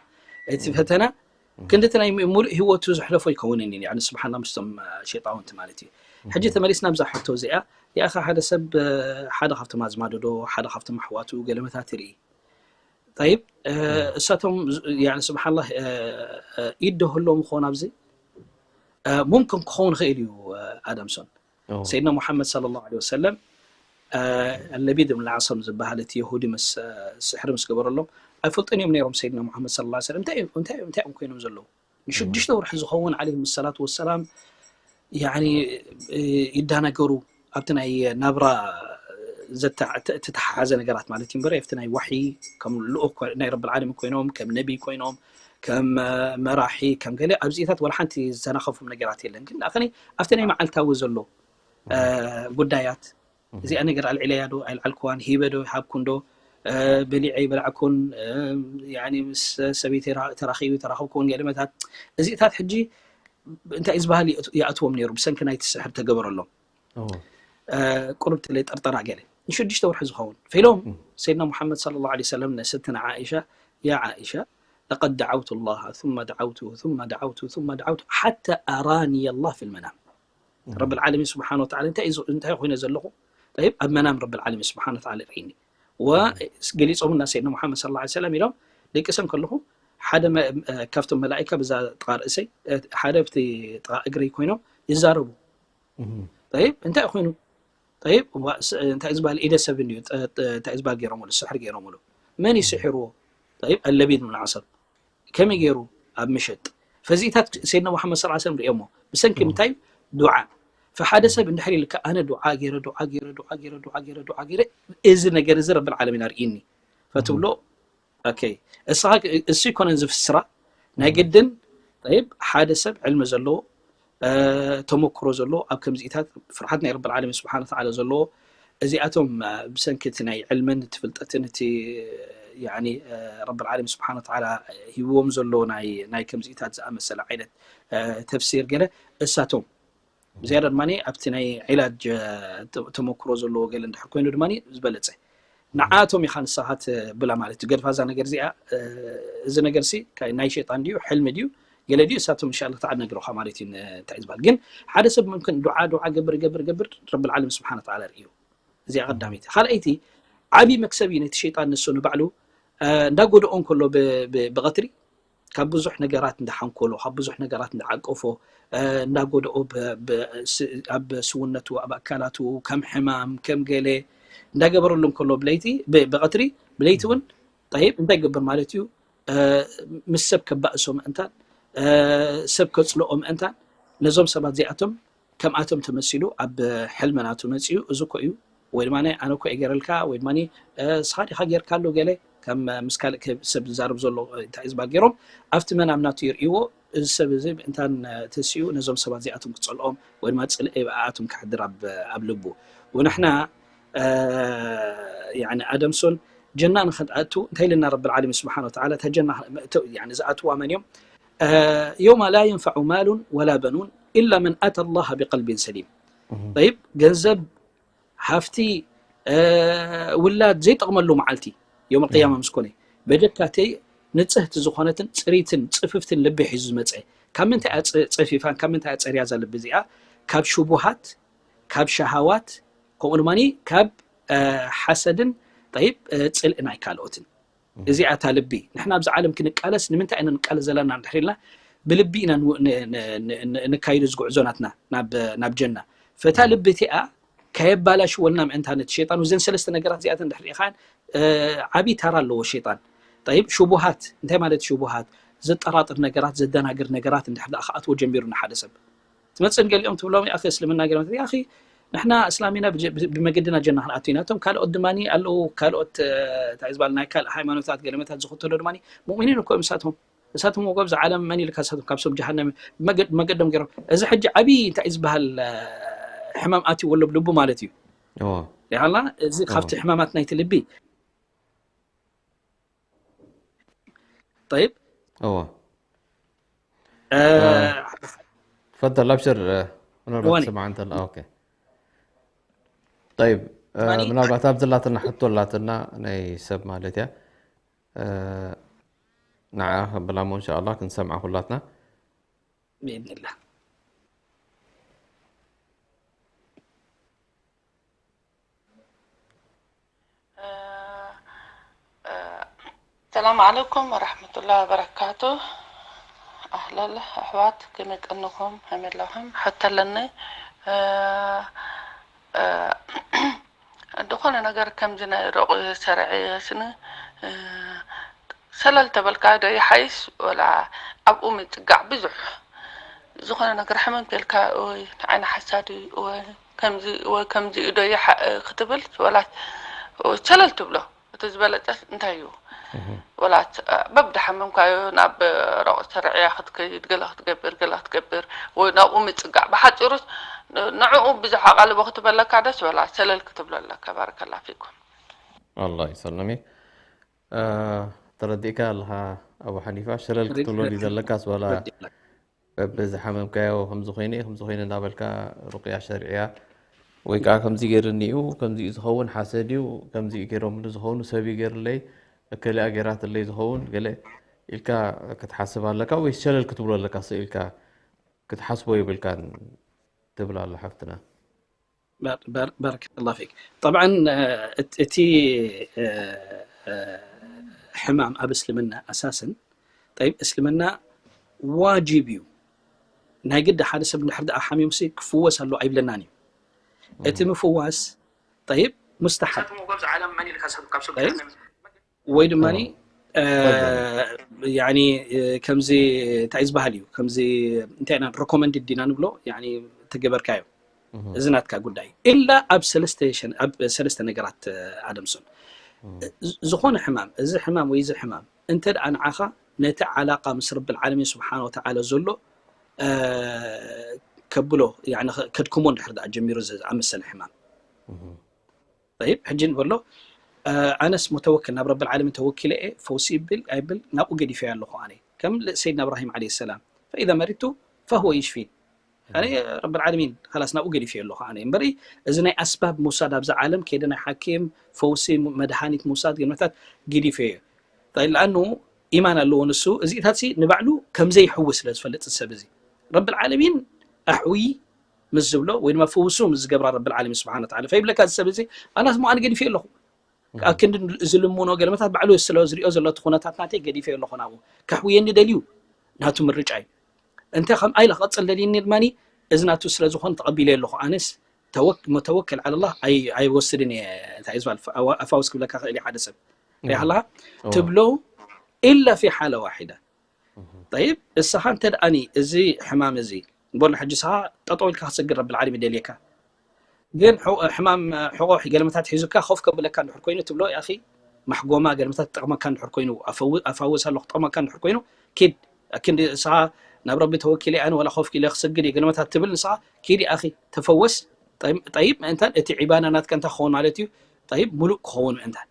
እቲ ፈተና ክንድቲ ናይ ሙሉእ ህይወቱ ዘሕለፎ ይከውንን እዩ ስብሓንላ ምስቶም ሸጣውንቲ ማለት እዩ። ሕጂ ተመሊስና ብዛ ሕቶ እዚኣ ያኻ ሓደ ሰብ ሓደ ካብቶም ኣዝማድዶ ሓደ ካብቶም ኣሕዋቱ ገለመታት ይርኢ። ጠይብ እሳቶም ስብሓንላ ኢድ ዶ ህሎም ክኾን ኣብዚ ሙምክን ክኸውን ይኽእል እዩ። ኣዳምሶን ሰይድና ሙሓመድ صلى الله عليه وسلم ለቢድ ብን ዓሰም ዝበሃል እቲ የሁዲ ምስ ስሕሪ ምስ ገበረሎም ኣይፈልጡን እዮም ነይሮም። ሰይድና ሙሓመድ صلى الله عليه وسلم እንታይ እዮም ኮይኖም ዘለዉ? ንሽዱሽተ ወርሒ ዝኸውን ዓለይሂም ሰላቱ ወሰላም ይዳነገሩ ኣብቲ ናይ ናብራ ዝተተሓሓዘ ነገራት ማለት እዩ እምበር ኣብቲ ናይ ዋሒ ከም ልኡክ ናይ ረብል ዓለሚን ኮይኖም ከም ነቢይ ኮይኖም ከም መራሒ ከም ገለ ኣብዚኢታት ወላ ሓንቲ ዝተናኸፎም ነገራት የለን። ግን ኣኸኒ ኣብቲ ናይ መዓልታዊ ዘሎ ጉዳያት እዚኣ ነገር ኣልዒለያ ዶ ኣይልዓልክዋን ሂበ ዶ ይሃብኩን ዶ በሊዐ ይበላዕኩን ምስ ሰበይቲ ተራኺቡ ተራኸብኩን ገለመታት እዚታት ሕጂ እንታይ ዝበሃል ይኣትዎም ነይሩ ብሰንኪ ናይቲ ስሕር ተገበረሎም ቁሩብ ተለይ ጠርጠራ ገለ ንሽዱሽተ ወርሒ ዝኸውን ፈኢሎም ሰይድና ሙሓመድ صلى الله عليه وسلم ነሰትና ዓኢሻ ያ ዓኢሻ لقد دعوت الله ثم دعوته ثم دعوته ثم دعوته حتى أراني الله في المنام ረብል ዓለሚን ስብሓን ወተዓላ እንታይ ኮይነ ዘለኹ ኣብ መናም ረብል ዓለሚን ስብሓን ወተዓላ ርኢኒ ገሊፆምና ሰይድና ሙሓመድ صلى الله عليه وسلم ኢሎም ደቂሰም ከለኹ ሓደ ካብቶም መላኢካ ብዛ ጥቓ ርእሰይ ሓደ ኣብቲ ጥቓ እግረይ ኮይኖም ይዛረቡ። ጠይብ እንታይ ኮይኑ ጠይብ እንታይ ዝበሃል ኢደ ሰብ እንድዩ እንታይ ዝበሃል ገይሮምሉ ስሕር ገይሮምሉ መን ይስሕርዎ ጠይብ ኣለቢድ ምን ዓሰብ ከመይ ገይሩ ኣብ ምሸጥ ፈዚኢታት ሰይድና ሙሓመድ صلى الله عليه وسلم ሪኦሞ ብሰንኪ ምንታይ ዱዓ ፈሓደ ሰብ እንድሕር ኢልካ ኣነ ዱዓ ገይረ ዱዓ ገይረ ዱዓ ገይረ ዱዓ ገይረ ዱዓ ገይረ እዚ ነገር እዚ ረብል ዓለሚን ኣርእኒ ፈትብሎ እሱ ይኮነን ዝፍስራ ናይ ግድን ጠይብ ሓደ ሰብ ዕልሚ ዘለዎ ተመክሮ ዘለዎ ኣብ ከምዚኢታት ፍርሓት ናይ ረብል ዓለሚን ስብሓን ወተዓላ ዘለዎ እዚኣቶም ብሰንኪ እቲ ናይ ዕልምን እቲ ፍልጠትን እቲ ረብል ዓለሚን ስብሓን ወተዓላ ሂብዎም ዘሎ ናይ ከምዚኢታት ዝኣመሰለ ዓይነት ተፍሲር ገለ እሳቶም ብዝያዳ ድማ ኣብቲ ናይ ዒላጅ ተመክሮ ዘለዎ ገለ እንድሕር ኮይኑ ድማ ዝበለፀ ንዓቶም ኢኻ ንስኻ ትብላ ማለት እዩ። ገድፋ እዛ ነገር እዚኣ እዚ ነገር ሲ ናይ ሸይጣን ድዩ ሕልሚ ድዩ ገለ ድዩ እሳቶም እንሻላ ተዓድ ነግረኻ ማለት እዩ። እንታይ ዝበሃል ግን ሓደ ሰብ ምምክን ዱዓ ዱዓ ገብር ገብር ገብር ረብል ዓለም ስብሓን ወተዓላ ርእዩ እዚኣ ቀዳመይቲ። ካልኣይቲ ዓብዪ መክሰብ እዩ ነቲ ሸይጣን ንሱ ንባዕሉ እንዳጎደኦ እንከሎ ብቐትሪ ካብ ብዙሕ ነገራት እንዳሓንኮሎ ካብ ብዙሕ ነገራት እንዳዓቀፎ እንዳጎደኦ ኣብ ስውነቱ ኣብ ኣካላቱ ከም ሕማም ከም ገለ እንዳገበረሉ እንከሎ ብለይቲ ብቐትሪ ብለይቲ እውን ጠይብ እንታይ ይገብር ማለት እዩ ምስ ሰብ ከባእሶ ምእንታን ሰብ ከፅልኦ ምእንታን ነዞም ሰባት እዚኣቶም ከምኣቶም ተመሲሉ ኣብ ሕልመ ናቱ መፂኡ እዚ እኮ እዩ ወይ ድማ ኣነ እኮ እየ ገይረልካ ወይ ድማ ስኻ ዲኻ ገይርካሉ ገለ ከም ምስ ካልእ ሰብ ዝዛረብ ዘሎ እንታይ ዝባ ገይሮም ኣብቲ መናም ናቱ ይርእይዎ እዚ ሰብ እዚ ምእንታን ተሲኡ ነዞም ሰባት እዚኣቶም ክፀልኦም ወይ ድማ ፅልኢ ብኣኣቶም ክሕድር ኣብ ልቡ ወንሕና ኣደምሶን ጀና ንክንኣቱ እንታይ ኢልና ረብል ዓለሚን ስብሓን ወተዓላ እታ ጀና ዝኣትዋ መን እዮም يوم لا ينفع مال ولا بنون إلا من أتى الله بقلب سليم طيب ገንዘብ ሃፍቲ ውላድ ዘይጠቕመሉ መዓልቲ ዮም ቅያማ ምስ ኮነ በጀካተይ ንፅህቲ ዝኾነትን ፅሪትን ፅፍፍትን ልቢ ሒዙ ዝመፀ ካብ ምንታይ እያ ፀፊፋን ካብ ምንታይ እያ ፀርያ እዛ ልቢ እዚኣ ካብ ሽቡሃት ካብ ሸሃዋት ከምኡ ድማ ካብ ሓሰድን ጠይብ ፅልኢ ናይ ካልኦትን እዚኣ እታ ልቢ ንሕና ኣብዚ ዓለም ክንቃለስ ንምንታይ ኢና ንቃለስ ዘለና እንድሕር ኢልና ብልቢ ኢና ንካይዱ ዝጉዕዞ ናትና ናብ ጀና ፈታ ልቢ እቲኣ ከየባላሽወልና ምእንታ ነቲ ሸይጣን እዘን ሰለስተ ነገራት እዚኣተን እንድሕር ኢኻን ዓብዪ ተራ ኣለዎ ሸይጣን ጠይብ ሽቡሃት እንታይ ማለት ሽቡሃት ዘጠራጥር ነገራት ዘደናግር ነገራት እንድሕር ደኣ ክኣትዎ ጀሚሩ ንሓደ ሰብ ትመፅን ገሊኦም ትብሎም ኣኺ እስልምና ገለመታት ኣኺ ንሕና እስላሚና ብመገድና ጀና ክንኣቱ ኢና እቶም ካልኦት ድማ ኣለዉ ካልኦት እንታይ ዝበሃል ናይ ካልእ ሃይማኖታት ገለመታት ዝኽተሎ ድማ ሙእሚኒን እኮ እዮም እሳቶም እሳቶም ወጎ ኣብዚ ዓለም መን ኢልካ እሳቶም ካብ ሰብ ጀሃነም መገዶም ገይሮም እዚ ሕጂ ዓብዪ እንታይ ዝበሃል ሕማም ኣትይዎ ኣሎ ልቡ ማለት እዩ ይሃላ እዚ ካብቲ ሕማማት ናይቲ ልቢ طيب እዎ ፈንተላ ኣብሽር፣ ምናልባት እዋኒ ትሰምዓ እንተላ። ኦኬ። طيب، ማኒ ምናልባት ኣብ ዘላትና ሕቶ ኣላትና ናይ ሰብ ማለት እያ። ንዓ ከብላ እሞ እንሻ ኣላ ክንሰምዓ ኩላትና። ብኢድኒላ። ሰላም ዓለይኩም ወራሕመቱላሂ ወበረካቱ። ኣህለል ኣሕዋት፣ ከመይ ቀንኹም? ከመይ ኣለኹም? ሕቶ ኣለኒ። እ፣ እ፣ ዝኾነ ነገር ከምዚ ናይ ሮቕ ሰርዒ ስኒ፣ እ፣ ሰለል ተበልካ ዶ ይሓይሽ ወላ ኣብኡ ምጽጋዕ? ብዙሕ ዝኾነ ነገር ሕመም ተልካ ወይ ንዓይኒ ሓሳድ ወይ ከምዚ ወይ ከምዚ ዶ ይሓ-፣ ክትብል ወላ ሰለል ትብሎ? እቲ ዝበለጸስ እንታይ እዩ? ወላ በብዳሓመምካዮ ናብ ሮቕ ሰርዕያ ክትከይድ፣ ገለ ክትገብር፣ ገለ ክትገብር፣ ወይ ናብኡ ምጽጋዕ። ብሓጺሩስ ንዕኡ ብዙሕ ኣቓልቦ ክትበለካ ደስ ወላ ሰለል ክትብሎ ኣለካ። ባረከላ ፊኩም። ኣላ ይሰለሚክ። ተረዲእካ ኣለኻ ኣቡ ሓኒፋ፣ ሸለል ክትብሎ ድዩ ዘለካስ ዋላ በብዝሓመምካዮ ከምዚ ኮይነ ከምዚ ኮይነ እናበልካ ሩቅያ ሸርዕያ ወይ ከዓ ከምዚ ገይርኒ እዩ፣ ከምዚ እዩ ዝኸውን፣ ሓሰድ እዩ፣ ከምዚ እዩ ገይሮምሉ ዝኸውን፣ ሰብ እዩ ገይርለይ፣ እከሊኣ ገይራትለይ ዝኸውን ገለ ኢልካ ክትሓስብ ኣለካ ወይስ ሸለል ክትብሎ ኣለካ? ስቕ ኢልካ ክትሓስቦ የብልካን ትብል ኣላ ሓፍትና። ባር-፣ ባር-፣ ባረከላ ፊክ። ጠብዓን፣ እ፣ እት-፣ እቲ፣ እ፣ እ፣ ሕማም ኣብ እስልምና ኣሳስን፣ ጠይብ፣ እስልምና ዋጅብ እዩ። ናይ ግዲ ሓደ ሰብ እንድሕር ደኣ ሓሚሙሲ ክፍወስ ኣሎ ኣይብለናን እዩ። እቲ ምፍዋስ፣ ጠይብ፣ ሙስተሓብ። ጠይብ፣ ወይ ድማ ፈደለ። ያኒ ከምዚ እንታይ ዝበሃል እዩ፣ ከምዚ እንታይ ኢና ሪኮመንድድ ዲና ንብሎ፣ ያኒ ተገበርካዮ፣ እዚ ናትካ ጉዳይ። ኢላ ኣብ ሰለስተ ሸን-፣ ኣብ ሰለስተ ነገራት ኣደምሶን። ዝ-፣ ዝኾነ ሕማም፣ እዚ ሕማም ወይ እዚ ሕማም እንተ ደኣ ንዓኻ ነቲ ዓላቃ ምስ ረብል ዓለሚን ስብሓን ወተዓላ ዘሎ፣ እ፣ ከብሎ፣ ያኒ ከ-፣ ከድክሞ እንድሕር ደኣ ጀሚሩ፣ እዚ ዝኣመሰለ ሕማም። ጠይብ፣ ሕጂ ንበሎ፣ እ፣ ኣነስ ሙተወክል፣ ናብ ረብል ዓለሚን ተወኪለ እየ፣ ፈውሲ ይብል ኣይብል ናብኡ ገዲፈዮ ኣለኹ ኣነ። ከም ሰይድና እብራሂም ዓለይሂ ሰላም፣ ፈኢዛ መሪድቱ ፈሁወ ይሽፊን። ኣነ ረብል ዓለሚን፣ ኸላስ ናብኡ ገዲፈዮ ኣለኹ ኣነ። እምበሪ፣ እዚ ናይ ኣስባብ ምውሳድ ኣብዛ ዓለም፣ ከይደ ናይ ሓኪም፣ ፈውሲ፣ መድሃኒት ምውሳድ፣ ገለመታት ገዲፈዮ እየ። ጠይብ፣ ለኣኑ ኢማን ኣለዎ ንሱ፣ እዚታት ሲ ንባዕሉ ከም ዘይሕዊ ስለ ዝፈልጥ እዚ ሰብ እዚ። ረብል ዓለሚን ኣሕዊ ምስ ዝብሎ፣ ወይ ድማ ፍውሱ ምስ ዝገብራ ረብል ዓለሚን ስብሓን ወተዓላ። ፈይብለካ እዚ ሰብ እዚ፣ ኣናስ ሞ ኣነ ገዲፈዮ ኣለኹ። ኣክንዲ ዝልምኖ ገለመታት ባዕሉ ስለ ዝሪኦ ዘሎ እቲ ኩነታት ናተይ ገዲፈዮ ኣለኹ ናብኡ። ከሕውየኒ ደልዩ፣ ናቱ ምርጫ እዩ። እንተ ከምኣ ኢለ ክቐጽል ደልዩኒ ድማኒ፣ እዚ ናቱ ስለ ዝኾነ ተቐቢለዮ ኣለኹ። ኣነስ ተወክ-፣ መተወክል ዓለላህ ኣይ-፣ ኣይወስድን እየ። እንታይ እዩ ዝበሃል? ኣዋ-፣ ኣፋውስ ክብለካ ክእል እዩ ሓደ ሰብ። ሪኢኻ ኣለኻ? ትብሎ ኢላ ፊ ሓለ ዋሒዳ። ጠይብ፣ እስኻ እንተ ደኣኒ እዚ ሕማም እዚ፣ በሉ ሕጂ እስኻ ጠጠው ኢልካ ክትሰግድ ረብል ዓለሚን ይደልየካ። ግን ሕቆ-፣ ሕማም ሕቆ ገለመታት ሒዙካ ኮፍ ከብለካ እንድሕር ኮይኑ ትብሎ፣ ያኺ ማሕጎማ ገለመታት ክጠቕመካ እንድሕር ኮይኑ፣ ኣፈው-፣ ኣፋውስ ኣለኹ ክጠቕመካ እንድሕር ኮይኑ፣ ኪድ፣ ክንዲ እስኻ ናብ ረቢ ተወኪለ ኣነ ዋላ ኮፍ ኢለ ክሰግድ እየ ገለመታት ትብል ንስኻ፣ ኪድ ያኺ ተፈወስ። ጠይብ፣ ጠይብ፣ ምእንታን እቲ ዒባዳ ናትካ እንታይ ክኸውን ማለት እዩ? ጠይብ፣ ሙሉእ ክኸውን ምእንታን።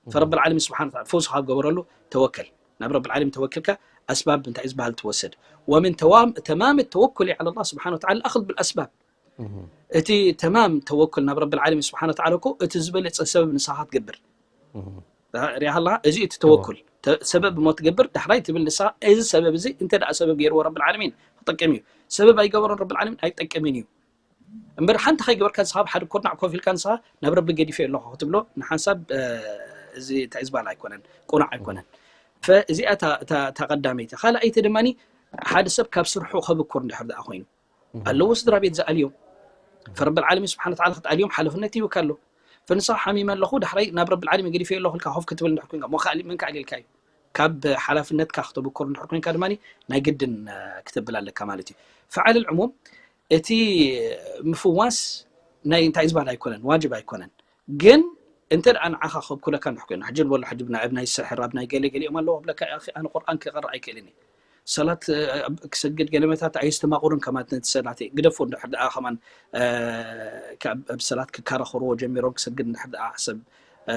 ፈረብል ዓለሚን ስብሓን ወተዓላ ፈውሲ ካብ ገበረሉ ተወከል። ናብ ረብል ዓለሚን ተወኪልካ ኣስባብ እንታይ ዝበሃል ትወስድ። ወምን ተዋም-፣ ተማም ተወኩል ዓላ ላህ ስብሓን ወተዓላ ኣኽዝ ብልኣስባብ። እቲ ተማም ተወኩል ናብ ረብል ዓለሚን ስብሓን ወተዓላ እኮ እቲ ዝበለጸ ሰበብ ንስኻ ክትገብር። ሪኣኻ ኣለኻ? እዚ እቲ ተወኩል። ተ-፣ ሰበብ እሞ ትገብር፣ ዳሕራይ ትብል ንስኻ፣ እዚ ሰበብ እዚ እንተ ደኣ ሰበብ ገይርዎ ረብል ዓለሚን ክጠቅም እዩ። ሰበብ ኣይገበሮን ረብል ዓለሚን ኣይጠቅምን እዩ። እምበር ሓንቲ ከይገበርካ ንስኻ ኣብ ሓደ ኩርናዕ ኮፍ ኢልካ ንስኻ ናብ ረቢ ገዲፈ ኣለኹ ክትብሎ ንሓንሳብ፣ እ፣ እዚ እንታይ ዝበሃል ኣይኮነን፣ ቁኑዕ ኣይኮነን። ፈእዚኣ እታ፣ እታ፣ እታ ቀዳመይቲ። ካልኣይቲ ድማኒ ሓደ ሰብ ካብ ስርሑ ከብኩር እንድሕር ደኣ ኮይኑ ኣለዎ ስድራ ቤት ዝኣልዮም። ፈረብል ዓለሚን ስብሓን ወተዓላ ክትኣልዮም ሓላፍነት ይህብካ ኣሎ። ፈንስኻ ሓሚመ ኣለኹ፣ ዳሕራይ ናብ ረብል ዓለሚን ገዲፈ ኣለኹ ኢልካ ኮፍ ክትብል እንድሕር ኮይንካ፣ እሞ ከኣሊ-፣ መን ከኣልየልካ እዩ? ካብ ሓላፍነትካ ክተብኩር እንድሕር ኮይንካ ድማኒ ናይ ግድን፣ እ፣ ክትብል ኣለካ ማለት እዩ። ፈዓለል ዕሙም፣ እቲ ምፍዋስ ናይ እንታይ ዝበሃል ኣይኮነን፣ ዋጅብ ኣይኮነን። ግን እንተ ደኣ ንዓኻ ከብኩለካ እንድሕር ኮይኑ፣ ሕጂ ንበሎ፣ ሕጂ ብና-፣ ኣብ ናይ ስሕር፣ ኣብ ናይ ገለ ገሊኦም ኣለዉ ክብለካ፣ "ያኺ፣ ኣነ ቁርኣን ክቕርእ ኣይክእልን እየ። ሰላት፣ እ፣ ኣብ ክሰግድ ገለመታት ኣየስተማቕሩን ከማን ነቲ ሰላተይ። ግደፎ እንድሕር ደኣ ከማን፣ እ፣ ካብ፣ ኣብ ሰላት ክከራኸርዎ ጀሚሮም ክሰግድ እንድሕር ደኣ ሰብ፣ እ፣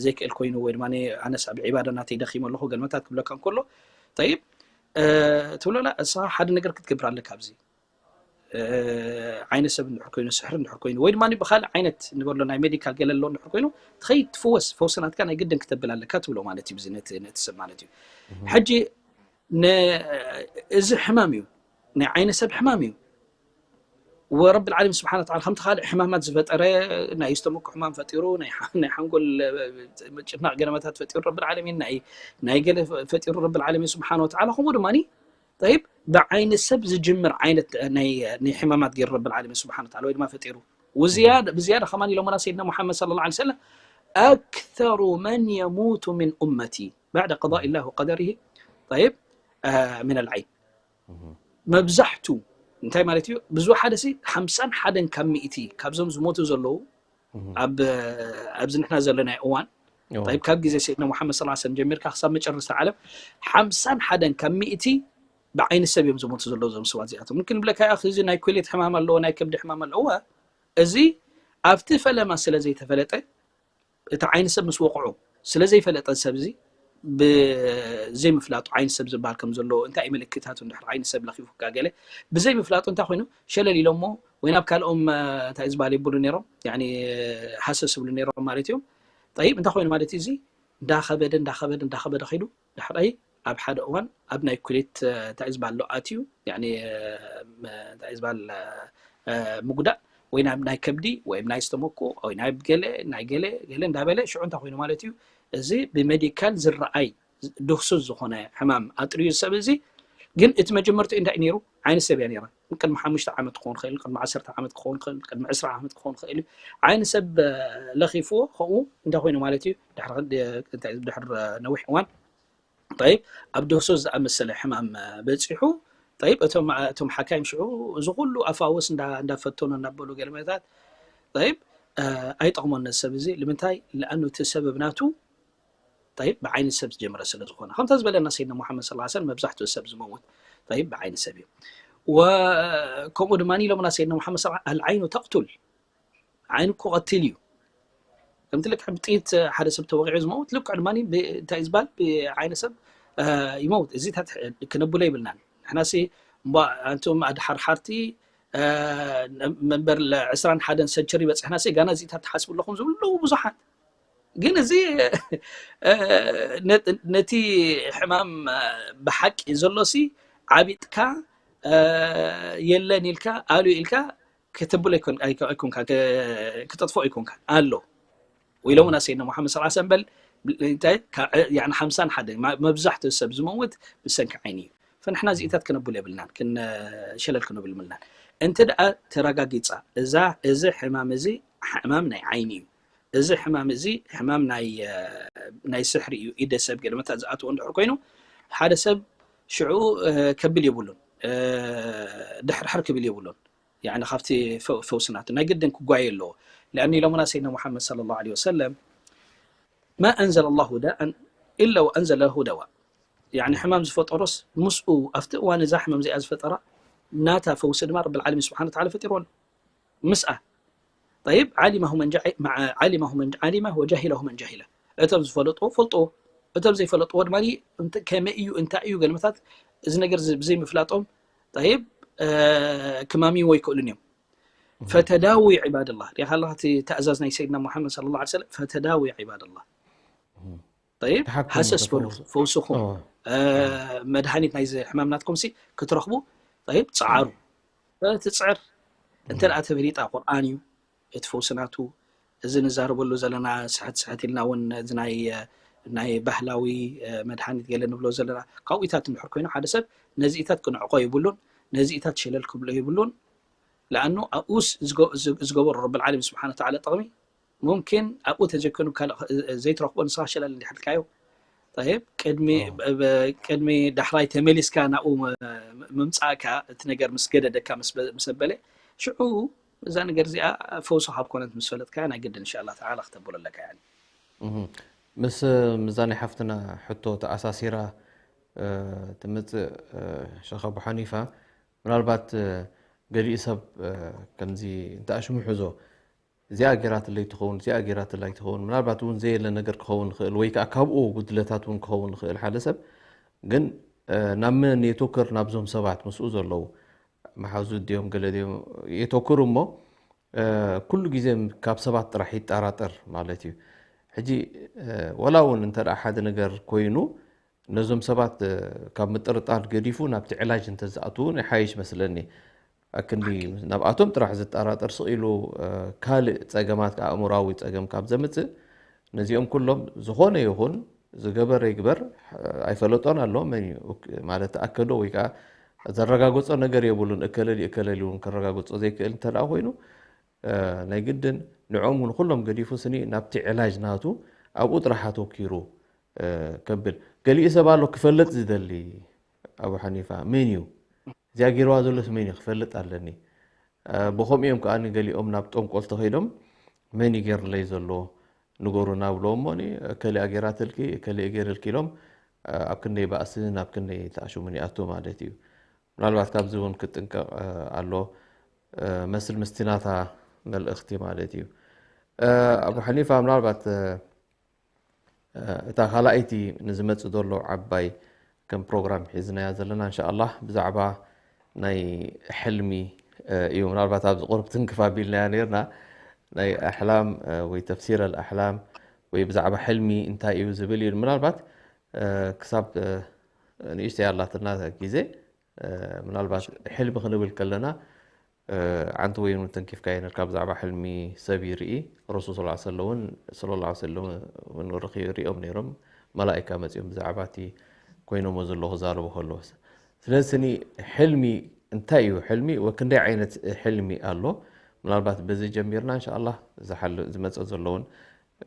ዘይክእል ኮይኑ፣ ወይ ድማ ኣነስ ኣብ ዒባዳ ናተይ ደኺመ ኣለኹ" ገለመታት ክብለካ እንከሎ፣ ጠይብ፣ እ፣ ትብሎ፣ "ላ፣ እስኻ ሓደ ነገር ክትገብር ኣለካ ኣብዚ። እ፣ ዓይነ ሰብ እንድሕር ኮይኑ፣ ስሕሪ እንድሕር ኮይኑ፣ ወይ ድማ ብኻልእ ዓይነት ንበሎ ናይ ሜዲካል ገለ ኣሎ እንድሕር ኮይኑ፣ ትኸይድ ትፍወስ፣ ፈውሲ ናትካ ናይ ግድን ክተብል ኣለካ ትብሎ ማለት እዩ፣ ብዚ ነቲ፣ ነቲ ሰብ ማለት እዩ። ሕጂ ን-፣ እዚ ሕማም እዩ፣ ናይ ዓይነ ሰብ ሕማም እዩ። ወረብ ዓለሚን ስብሓነ ወተዓላ ከምቲ ካልእ ሕማማት ዝፈጠረ፣ ናይ ስተሞክ ሕማም ፈጢሩ፣ ናይ ሓ-፣ ናይ ሓንጎል፣ እ፣ ምጭናቕ ገለመታት ፈጢሩ ረብል ዓለሚን፣ ናይ፣ ናይ ገለ ፈ-፣ ፈጢሩ ረብል ዓለሚን ስብሓነ ወተዓላ፣ ከምኡ ድማ፣ ጠይብ፣ ብዓይኒ ሰብ ዝጅምር ዓይነት ናይ፣ ናይ ሕማማት ገይሩ ረብል ዓለሚን ስብሓነ ወተዓላ ወይ ድማ ፈጢሩ። ወዝያዳ፣ ብዝያዳ ከማን ኢሎምና ሰይድና ሙሓመድ ሰለላሁ ዐለይሂ ወሰለም፣ "ኣክተሩ መን የሙቱ ሚን ኡመቲ ባዕደ ቀዳኢ ላሂ ወቀደሪሂ፣ ጠይብ፣ አ፣ ሚን ኣልዓይን." መብዛሕቱ እንታይ ማለት እዩ? ብዙ ሓደ ሲ ሓምሳን ሓደን ካብ ሚእቲ ካብዞም ዝሞቱ ዘለዉ ኣብ፣ ኣብዚ ንሕና ዘለናዮ እዋን፣ እዎ። ጠይብ፣ ካብ ግዜ ሰይድና ሙሓመድ ሰለላሁ ዐለይሂ ወሰለም ጀሚርካ ክሳብ መጨረስታ ዓለም፣ ሓምሳን ሓደን ካብ ሚእቲ ብዓይኒ ሰብ እዮም ዝሞቱ ዘለዉ እዞም ሰባት እዚኣቶም። ምምክን ብለካ፣ "ያ ኣኺ፣ እዚ ናይ ኩሊት ሕማም ኣለዎ፣ ናይ ከብዲ ሕማም ኣለዎ." እዋ፣ እዚ ኣብቲ ፈለማ ስለ ዘይተፈለጠ፣ እቲ ዓይኒ ሰብ ምስ ወቕዑ ስለ ዘይፈለጠ፣ ሰብ እዚ ብዘይምፍላጡ፣ ዓይኒ ሰብ ዝበሃል ከም ዘለዎ፣ እንታይ እዩ ምልክታቱ፣ እንድሕር ዓይኒ ሰብ ለኺፉካ ገለ ብዘይምፍላጡ እንታይ ኮይኑ፣ ሸለል ኢሎሞ ወይ ናብ ካልኦም፣ እ፣ እንታይ እዩ ዝበሃል፣ ይብሉ ነይሮም፣ ያኒ፣ ሃሰስ ይብሉ ነይሮም ማለት እዮም። ጠይብ፣ እንታይ ኮይኑ ማለት እዩ፣ እዚ እንዳኸበደ፣ እንዳኸበደ፣ እንዳኸበደ ከይዱ፣ ዳሕራይ ኣብ ሓደ እዋን ኣብ ናይ ኩሊት፣ እ፣ እንታይ እዩ ዝበሃል፣ ኣሎ ኣትዩ፣ ያኒ፣ እ፣ ም-፣ እንታይ እዩ ዝበሃል፣ እ፣ ምጉዳእ ወይ ናብ ናይ ከብዲ ወይ ናይ ስተሞኮ ወይ ናይ ገለ፣ ናይ ገለ፣ ገለ እንዳበለ ሽዑ እንታይ ኮይኑ ማለት እዩ፣ እዚ ብሜዲካል ዝረኣይ ድህሱስ ዝኾነ ሕማም ኣጥርዩ ሰብ እዚ። ግን እቲ መጀመርትኡ እንታይ እዩ ነይሩ? ዓይኒ ሰብ እያ ነይራ። ቅድሚ ሓሙሽተ ዓመት ክኸውን ይኽእል፣ ቅድሚ ዓሰርተ ዓመት ክኸውን ይኽእል፣ ቅድሚ ዕስራ ዓመት ክኸውን ይኽእል እዩ። ዓይኒ ሰብ፣ እ፣ ለኺፍዎ፣ ከምኡ እንታይ ኮይኑ ማለት እዩ? ድሕሪ ክንዲ፣ እንታይ፣ ድሕሪ ነዊሕ እዋን፣ ጠይብ፣ ኣብ ድህሱስ ዝኣመሰለ ሕማም፣ እ፣ በጺሑ። ጠይብ፣ እቶም፣ እቶም ሓካይም ሽዑ እዚ ኩሉ ኣፋውስ እንዳ-፣ እንዳፈተኑ እናበሉ ገለመታት፣ ጠይብ፣ እ፣ ኣይጠቕሞን ነዚ ሰብ እዚ። ንምንታይ? ለኣኑ እቲ ሰበብ ናቱ፣ ጠይብ፣ ብዓይኒ ሰብ ዝጀመረ ስለ ዝኾነ። ከምታ ዝበለና ሰይድና ሙሓመድ ሰለላሁ ዐለይሂ ወሰለም፣ መብዛሕትኡ ሰብ ዝመውት፣ ጠይብ፣ ብዓይኒ ሰብ እዩ። ወ-፣ ከምኡ ድማ ኢሎምና ሰይድና ሙሓመድ ሰለላሁ ዐለይሂ ወሰለም፣ "ኣልዓይኑ ተቕቱል፣ ዓይኒ እኮ ቀቲል እዩ." ከምቲ ልክዕ ብጥይት ሓደ ሰብ ተወቒዑ ዝመውት፣ ልክዕ ድማ ብ-፣ እንታይ እዩ ዝበሃል፣ ብዓይኒ ሰብ፣ እ፣ ይመውት። እዚታት ክነብሎ የብልናን። ንሕናሲ እምባ፣ ኣንቱም ኣድሓርሓርቲ፣ እ፣ መንበር ዕስራን ሓደን ሰንቸሪ በፂሕናሲ፣ ጋና እዚታት ትሓስቡ ኣለኹም ዝብሉ ኣለዉ ብዙሓት። ግን እዚ፣ እ፣ ነ-፣ ነቲ ሕማም፣ እ፣ ብሓቂ ዘሎሲ ዓቢጥካ፣ እ፣ የለን ኢልካ፣ ኣሉ ኢልካ ክትብሎ ኣይኮን-፣ ኣይኮ-፣ ኣይኮንካን፣ ክ-፣ ክተጥፍኦ ኣይኮንካን። ኣሎ። ወኢሎምና ሰይድና ሙሓመድ ሰለላሁ ዐለይሂ ወሰለም በል፣ እንታይ፣ ካ-፣ ያኒ ሓምሳን ሓደን፣ ማ-፣ መብዛሕትኡ ሰብ ዝመውት ብሰንኪ ዓይኒ እዩ። ፈንሕና እዚኢታት ክነብሎ የብልናን፣ ክን-፣ ሸለል ክንብል የብልናን። እንተ ደኣ ተረጋጊጻ፣ እዛ፣ እዚ ሕማም እዚ ሕማም ናይ ዓይኒ እዩ። እዚ ሕማም እዚ ሕማም ናይ፣ እ፣ ናይ ስሕሪ እዩ፣ ኢደ ሰብ ገለመታት ዝኣትዎ እንድሕር ኮይኑ፣ ሓደ ሰብ ሽዑ፣ እ፣ ከብል የብሉን፣ እ፣ ድሕርሕር ክብል የብሉን። ያኒ ካብቲ ፈ-፣ ፈውሲ ናቱ ናይ ግድን ክጓየ ኣለዎ። ለኣን ኢሎምና ሰይድና ሙሓመድ ሰለላሁ ዐለይሂ ወሰለም፣ "ማ ኣንዘለ ላሁ ዳኣን ኢላ ወኣንዘለ ለሁ ደዋ." ያኒ ሕማም ዝፈጠሮስ ምስኡ ኣብቲ እዋን እዛ ሕማም እዚኣ ዝፈጠራ ናታ ፈውሲ ድማ ረብል ዓለሚን ስብሓነ ወተዓላ ፈጢርዎ ኣሎ። ምስኣ። ጠይብ፣ ዓሊመሁ መን ጃ-፣ መዓ-፣ ዓሊመሁ መን ዓሊመ ወጃሂለሁ መን ጃሂለ። እቶም ዝፈለጥዎ ፈልጥዎ፣ እቶም ዘይፈለጥዎ ድማ እንተ-፣ ከመይ እዩ፣ እንታይ እዩ፣ ገልመታት እዚ ነገር እዚ ብዘይምፍላጦም፣ ጠይብ፣ እ፣ ክማምይዎ ኣይክእሉን እዮም። እህ። ፈተዳዊ ዒባደላህ፣ ሪኢኻ ኣለኻ እቲ ተእዛዝ ናይ ሰይድና ሙሓመድ ሰለላሁ ዐለይሂ ወሰለም፣ ፈተዳዊ ዒባደላህ። እህ። ጠይብ፣ ተሓከሙ፣ ሃሰስ በሉ፣ ተፈወሱ። ፈውስኹም፣ ኦ። እ፣ መድሃኒት ናይዚ ሕማም ናትኩም ሲ ክትረኽቡ፣ ጠይብ፣ ጸዓሩ። እቲ ጽዕር እንተ ደኣ ተፈሊጣ ቁርኣን እዩ፣ እቲ ፈውሲ ናቱ፣ እዚ ንዛረበሉ ዘለና ስሕት ስሕት ኢልና እውን እዚ ናይ፣ ናይ ባህላዊ፣ እ፣ መድሃኒት ገለ ንብሎ ዘለና፣ ካብኡታት እንድሕር ኮይኑ ሓደ ሰብ ነዚኢታት ክንዕቆ የብሉን፣ ነዚኢታት ሸለል ክብሎ የብሉን። ለኣኑ ኣብኡስ ዝገ-፣ ዝ-፣ ዝገበሮ ረብል ዓለሚን ስብሓነ ወተዓላ ጥቕሚ ሙምኪን ኣብኡ ተዘይኮይኑ ካልእ ኸ-፣ ዘይትረኽቦ ንስኻ ሸለል እንዲሕልካዮ። ጠይብ፣ ቅድሚ፣ ኣዎ። ብ-፣ ብ-፣ ቅድሚ ዳሕራይ ተመሊስካ ናብኡ ም-፣ ም-፣ ምምጻእካ እቲ ነገር ምስ ገደደካ ምስ በ-፣ ምስ ኣበለ፣ ሽዑ እዛ ነገር እዚኣ ፈውሲ ካብ ኮነት ምስ ፈለጥካ፣ ናይ ግድን እንሻ ኣላህ ተዓላ ክተብሎ ኣለካ፣ ያኒ። እህ። ምስ፣ ምስዛ ናይ ሓፍትና ሕቶ ተኣሳሲራ፣ እ፣ ትምጽእ፣ እ፣ ሸኽ ኣቡ ሓኒፋ፣ ምናልባት፣ እ፣ ገሊኡ ሰብ፣ እ፣ ከምዚ እንተ ኣሽሙሑዞ፣ እዚኣ ገይራትለይ ትኸውን፣ እዚኣ ገይራትለይ ትኸውን፣ ምናልባት እውን ዘየለ ነገር ክኸውን ይኽእል፣ ወይ ከኣ ካብኡ ጉድለታት እውን ክኸውን ይኽእል ሓደ ሰብ። ግን፣ እ፣ ናብ መን የትኩር? ናብዞም ሰባት ምስኡ ዘለዉ። መሓዙ ድዮም ገለ ድዮም የተኩር እሞ፣ እ፣ ኩሉ ግዜ ካብ ሰባት ጥራሕ ይጠራጠር ማለት እዩ። ሕጂ፣ እ፣ ወላ እውን እንተ ደኣ ሓደ ነገር ኮይኑ፣ ነዞም ሰባት፣ እ፣ ካብ ምጥርጣር ገዲፉ ናብቲ ዕላጅ እንተ ዝኣትዉ ይሓይሽ መስለኒ። ኣክንዲ ናብኣቶም ጥራሕ ዝጠራጠር ስቕ ኢሉ፣ እ፣ ካልእ ጸገማት፣ ኣእምሮኣዊ ጸገም ካብ ዘምጽእ፣ ነዚኦም ኩሎም ዝኾነ ይኹን ዝገበረ ይግበር፣ እ፣ ኣይፈለጦን ኣሎ። መን እዩ ማለት ተኣከዶ ወይ ከኣ ዘረጋገጾ ነገር የብሉን። እከለ ድዩ እከለ ድዩ እውን ከረጋግጾ ዘይክእል እንተ ደኣ ኮይኑ፣ እ፣ ናይ ግድን ንዕኦም እውን ኩሎም ገዲፉ ስኒ ናብቲ ዕላጅ ናቱ ኣብኡ ጥራሕ ኣተኪሩ፣ እ፣ ከብል። ገሊኡ ሰብ ኣሎ ክፈልጥ ዝደሊ፣ ኣቡ ሓኒፋ መን እዩ? እዚኣ ገይርዋ ዘሎስ መን እዩ? ክፈልጥ ኣለኒ። እ፣ ብኸምኡ እዮም ከኣ ገሊኦም ናብ ጠንቆል ተኸይዶም መን እዩ ገይርለይ ዘሎ ንገሩና ብሎ እሞ፣ እከሊኣ ገይራትልኪ፣ እከሊኡ ገይርልኪ ኢሎም፣ እ፣ ኣብ ክንደይ ባእስን ኣብ ክንደይ ተኣሽሙን ይኣቱ ማለት እዩ። ምናልባት ካብዚ እውን ክጥንቀቕ፣ እ፣ ኣሎ፣ እ፣ መስል ምስቲ ናታ መልእኽቲ ማለት እዩ። እ፣ ኣቡ ሓኒፋ፣ ምናልባት፣ እ፣ እ፣ እታ ካልኣይቲ ንዝመጽእ ዘሎ ዓባይ ከም ፕሮግራም ሒዝናያ ዘለና፣ እንሻኣላህ፣ ብዛዕባ ናይ ሕልሚ፣ እ፣ እዩ። ምናልባት ኣብዚ ቁሩብ ትንክፍ ኣቢልናያ ነይርና። ናይ ኣሕላም፣ እ፣ ወይ ተፍሲር ኣልኣሕላም ወይ ብዛዕባ ሕልሚ እንታይ እዩ ዝብል እዩ። ምናልባት፣ እ፣ ክሳብ፣ እ፣ ንእሽተይ ኣላትና ግዜ፣ እ፣ ምናልባት ሕልሚ ክንብል ከለና፣ እ፣ ዓንቲ ወይ እውን ተንኪፍካዮ ነርካ ብዛዕባ ሕልሚ ሰብ ይርኢ። ረሱል ሰለላሁ ዐለይሂ ወሰለም እውን፣ ሰለላሁ ዐለይሂ ወሰለም እውን ርኺ-፣ ሪኦም ነይሮም። መላኢካ መጺኦም ብዛዕባ እቲ ኮይኖሞ ዘለዉ ክዛረቡ ከለዉ። ስለዚ ስኒ ሕልሚ እንታይ እዩ? ሕልሚ ወ-፣ ክንደይ ዓይነት ሕልሚ ኣሎ? ምናልባት በዚ ጀሚርና፣ እንሻኣላህ፣ ዝሓል-፣ ዝመጸ ዘሎ እውን፣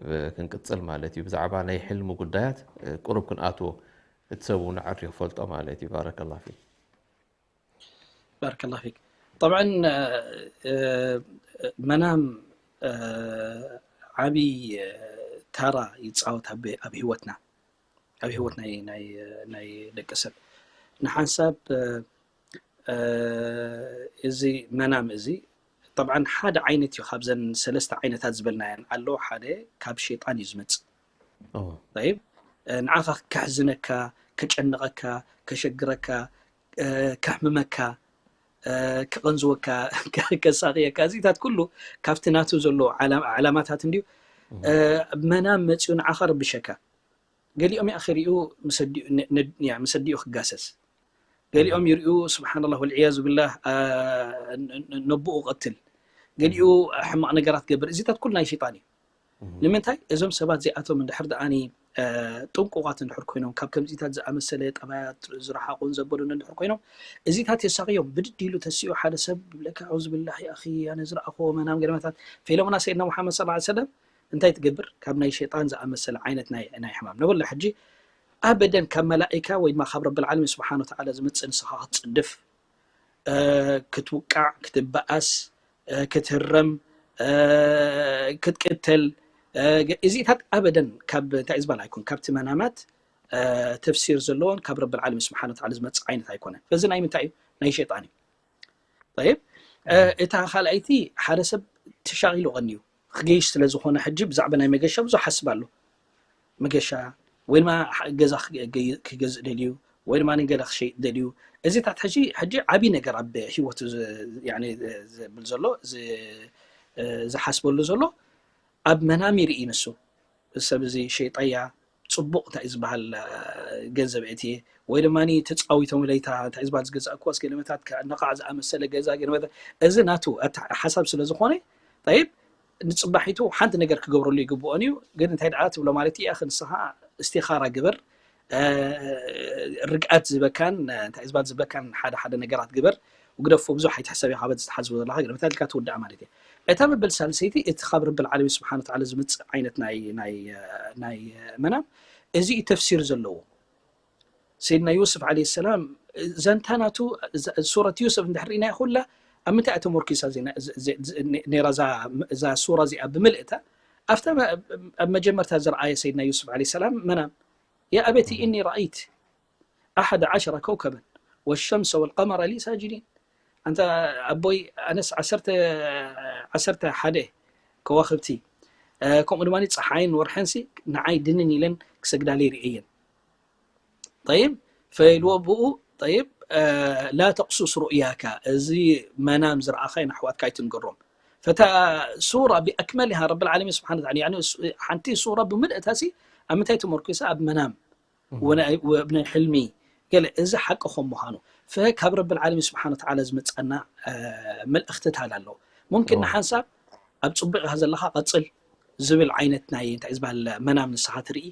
እ፣ ክንቅጽል ማለት እዩ። ብዛዕባ ናይ ሕልሚ ጉዳያት፣ እ፣ ቁሩብ ክንኣትዎ፣ እቲ ሰብ እውን ኣዕርዩ ክፈልጦ ማለት እዩ። ባረከላህ ፊክ። ባረከላህ ፊክ። ጠብዓን፣ እ፣ እ፣ መናም፣ እ፣ ዓቢ፣ እ፣ ታራ ይጻወት ኣብ፣ ኣብ ህይወትና፣ ኣብ ህይወት ናይ፣ ናይ፣ ናይ ደቂ ሰብ። ንሓንሳብ፣ እ፣ እ፣ እዚ መናም እዚ፣ ጠብዓን ሓደ ዓይነት እዩ ካብዘን ሰለስተ ዓይነታት ዝበልናየን ኣሎ። ሓደ ካብ ሸይጣን እዩ ዝመጽእ። ኦ። ጠይብ፣ እ፣ ንዓኻ ከሕዝነካ፣ ከጨንቐካ፣ ከሸግረካ፣ እ፣ ከሕምመካ፣ እ፣ ከቐንዝወካ፣ ከሳቕየካ፣ እዚታት ኩሉ ካብቲ ናቱ ዘሎ ዓላ-፣ ዓላማታት እንድዩ። እ፣ መናም መጺኡ ንዓኻ ረብሸካ። ገሊኦም ይኣ ክሪኡ ምስ ኣዲኡ፣ ነ-፣ ነ-፣ ያ፣ ምስ ኣዲኡ ክጋሰስ። ገሊኦም ይሪኡ፣ ስብሓንላህ፣ ወልዕያዙ ቢላህ፣ አ፣ ን-፣ ን-፣ ነቦኡ ቀትል። ገሊኡ ሕማቕ ነገራት ገብር። እዚታት ኩሉ ናይ ሸይጣን እዩ። ንምንታይ? እዞም ሰባት እዚኣቶም እንድሕር ደኣኒ፣ አ፣ ጥንቁቓት እንድሕር ኮይኖም፣ ካብ ከምዚታት ዝኣመሰለ ጠባያት ዝረሓቑን ዘበሉን እንድሕር ኮይኖም፣ እዚታት የሳቕዮም። ብድድ ኢሉ ተሲኡ ሓደ ሰብ ይብለካ፣ ኣዑዙ ቢላህ፣ ኣኺ፣ ኣነ ዝረኣኽዎ መናም ገለ መታት። ፈለሙና ሰይድና ሙሓመድ ሰለላሁ ዐለይሂ ወሰለም እንታይ ትገብር? ካብ ናይ ሸይጣን ዝኣመሰለ ዓይነት ናይ፣ ናይ ሕማም ነበሎ። ሕጂ ኣበደን ካብ መላኢካ ወይ ድማ ካብ ረብል ዓለሚን ስብሓን ወተዓላ ዝመጽእ ንስኻ ክትጽድፍ፣ እ፣ ክትውቃዕ፣ ክትበኣስ፣ እ፣ ክትህረም፣ እ፣ ክትቅተል፣ እ፣ ገ-፣ እዚታት ኣበደን ካብ እንታይ ዝበሃል ኣይኮን፣ ካብቲ መናማት፣ እ፣ ተፍሲር ዘለዎን ካብ ረብል ዓለሚን ስብሓን ወተዓላ ዝመጽእ ዓይነት ኣይኮነን። በዚ ናይ ምንታይ እዩ? ናይ ሸይጣን እዩ። ጠይብ፣ እ፣ እታ ካልኣይቲ ሓደ ሰብ ተሻቒሉ ቀንዩ ክገይሽ ስለ ዝኾነ ሕጂ ብዛዕባ ናይ መገሻ ብዙሕ ሓስብ ኣሎ። መገሻ ወይ ድማ ሓ-፣ ገዛ ክገ-፣ ክገይ-፣ ክገዝእ ደልዩ ወይ ድማ ንገለ ክሸይጥ ደልዩ። እዚታት ሕጂ፣ ሕጂ ዓብዪ ነገር ኣብ ህይወቱ ዝ-፣ ያኒ ዘብል ዘሎ፣ ዝ-፣ እ፣ ዝሓስበሉ ዘሎ ኣብ መናም ይርኢ ንሱ። እዚ ሰብ እዚ ሸይጠያ፣ ጽቡቕ እንታይ እዩ ዝበሃል፣ እ፣ ገንዘብ እትየ ወይ ድማ ተጻዊቶም ለይታ እንታይ እዩ ዝበሃል ዝገዛእክዎ እስከ ለመታት ከ-፣ ነቓዕ ዝኣመሰለ ገዛ ገለ መታት፣ እዚ ናቱ ኣታ-፣ ሓሳብ ስለ ዝኾነ፣ ጠይብ፣ ንጽባሒቱ ሓንቲ ነገር ክገብረሉ ይግብኦን እዩ። ግን እንታይ ደኣ ትብሎ ማለት እዩ፣ ኣኺ ንስኻ እስቲኻራ ግበር፣ እ፣ ርግኣት ዝበካን፣ እ፣ እንታይ እዩ ዝበሃል ዝበካን ሓደ ሓደ ነገራት ግበር፣ ግደፎ፣ ብዙሕ ኣይትሕሰብ ኢኻ በቲ ትሓስቦ ዘለኻ፣ ግን መታልካ ትውዳእ ማለት እዩ። እታ መበል ሳልሰይቲ፣ እቲ ካብ ረብል ዓለሚን ስብሓን ወተዓላ ዝመጽእ ዓይነት ናይ፣ ናይ፣ እ፣ ናይ፣ እ፣ መናም፣ እዚ እዩ ተፍሲር ዘለዎ። ሰይድና ዩስፍ ዓለይሂ ሰላም፣ ዘንታ ናቱ፣ ዘ-፣ ሱረት ዩስፍ እንድሕር ርኢናያ ኩላ፣ ኣብ ምንታይ እያ ተመርኪሳ ዜና-፣ ዘ-፣ ዘ-፣ ዘ-፣ ነ-፣ ነይራ እዛ፣ እዛ ሱራ እዚኣ ብምልእታ? ኣብታ መ-፣ ኣብ መጀመርታ ዝረኣየ ሰይድና ዩስፍ ዓለይሂ ሰላም መናም፣ "ያ ኣበቲ እኒ ረኣይት ኣሓደ ዓሸረ ከውከበን ወሸምሰ ወልቀመረ ሊ ሳጅዲን። ኣንታ ኣቦይ፣ ኣነስ ዓሰርተ፣ ዓሰርተ ሓደ ከዋኽብቲ፣ እ፣ ከምኡ ድማ ጸሓይን ወርሕንሲ ንዓይ ድንን ኢለን ክሰግዳለይ ርእየን።" ጠይብ፣ ፈኢልዎ ብኡ፣ ጠይብ፣ لا تقصص رؤياك، እዚ መናም ዝረኣኻይ ንኣሕዋትካ ኣይትንገሮም። ፈታ ሱራ ብኣክመልሃ ረብል ዓለሚን ስብሓን ተዓላ፣ ያኒ ሱ- ሓንቲ ሱራ ብምልእታ ሲ ኣብ ምንታይ ተመርኩሳ? ኣብ መናም ወናይ- ወ- ናይ ሕልሚ ገለ፣ እዚ ሓቂ ከም ምዃኑ ፈ ካብ ረብል ዓለሚን ስብሓን ተዓላ ዝመፀና እ፣ መልእኽትታት ኣለዎ። ሙምኪን ንሓንሳብ ኣብ ፅቡቕ ኢኻ ዘለኻ ቀፅል ዝብል ዓይነት ናይ እንታይ ዝበሃል መናም ንስኻ ትርኢ።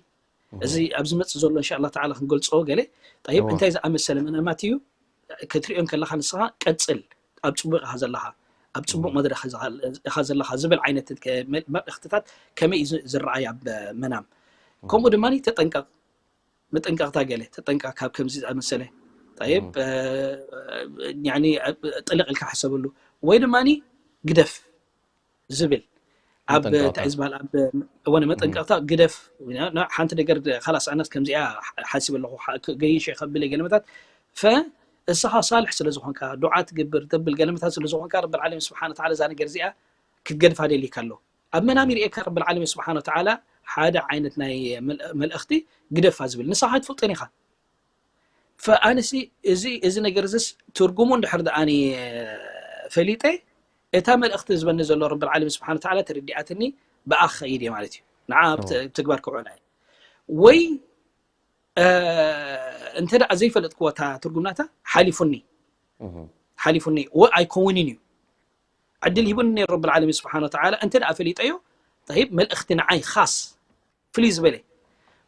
እዚ ኣብ ዝመፅእ ዘሎ እንሻላ ተዓላ ክንገልፆ ገለ። ጠይብ እንታይ ዝኣመሰለ መናማት እዩ? ክትሪኦ ከለኻ ንስኻ ቀፅል፣ ኣብ ፅቡቅ ኢኻ ዘለኻ፣ ኣብ ፅቡቅ መድረክ ኢኻ ዘለኻ ዝብል ዓይነት መልእክትታት ከመይ እዩ ዝረኣይ ኣብ መናም? ከምኡ ድማ ተጠንቀቅ፣ መጠንቀቅታ ገለ ተጠንቀቅ ካብ ከምዚ ዝኣመሰለ። ጠይብ ጥልቅ ኢልካ ሕሰብሉ፣ ወይ ድማ ግደፍ ዝብል ኣብ እንታይ ዝበሃል ኣብ ወነ መጠንቀቅታ ግደፍ። ሓንቲ ነገር ካላስ ኣነት ከምዚኣ ሓሲብ ኣለኹ ገይሽ ከብል ገለመታት ፈ እስኻ ሳልሕ ስለ ዝኾንካ ዱዓ ትግብር ተብል ገለመታት ስለ ዝኾንካ ረብል ዓለሚን ስብሓን ተዓላ እዛ ነገር እዚኣ ክትገድፋ ደሊካ ኣሎ። ኣብ መናም ይርእየካ ረብል ዓለሚን ስብሓን ተዓላ ሓደ ዓይነት ናይ መልእኽቲ ግደፋ ዝብል ንስኻ ኣይትፈልጦን ኢኻ። ፈኣንሲ እዚ እዚ ነገር እዚስ ትርጉሙ እንድሕር ደኣኒ ፈሊጠ እታ መልእኽቲ ዝበኒ ዘሎ ረብል ዓለሚን ስብሓን ተዓላ ተረዲኣትኒ ብኣ ክኸይድ እየ ማለት እዩ። ንዓ ኣብ ተ- ተግባር ክውዕላ እየ። ወይ እ፣ እንተ ደኣ ዘይፈለጥክዎ እታ ትርጉምናታ ሓሊፉኒ ሓሊፉኒ ወ ኣይከውንን እዩ ዕድል ሂቡኒ ነይሩ ረብል ዓለሚን ስብሓን ወተዓላ። እንተ ደኣ ፈሊጠዮ ጠይብ መልእኽቲ ንዓይ ኻስ ፍልይ ዝበለ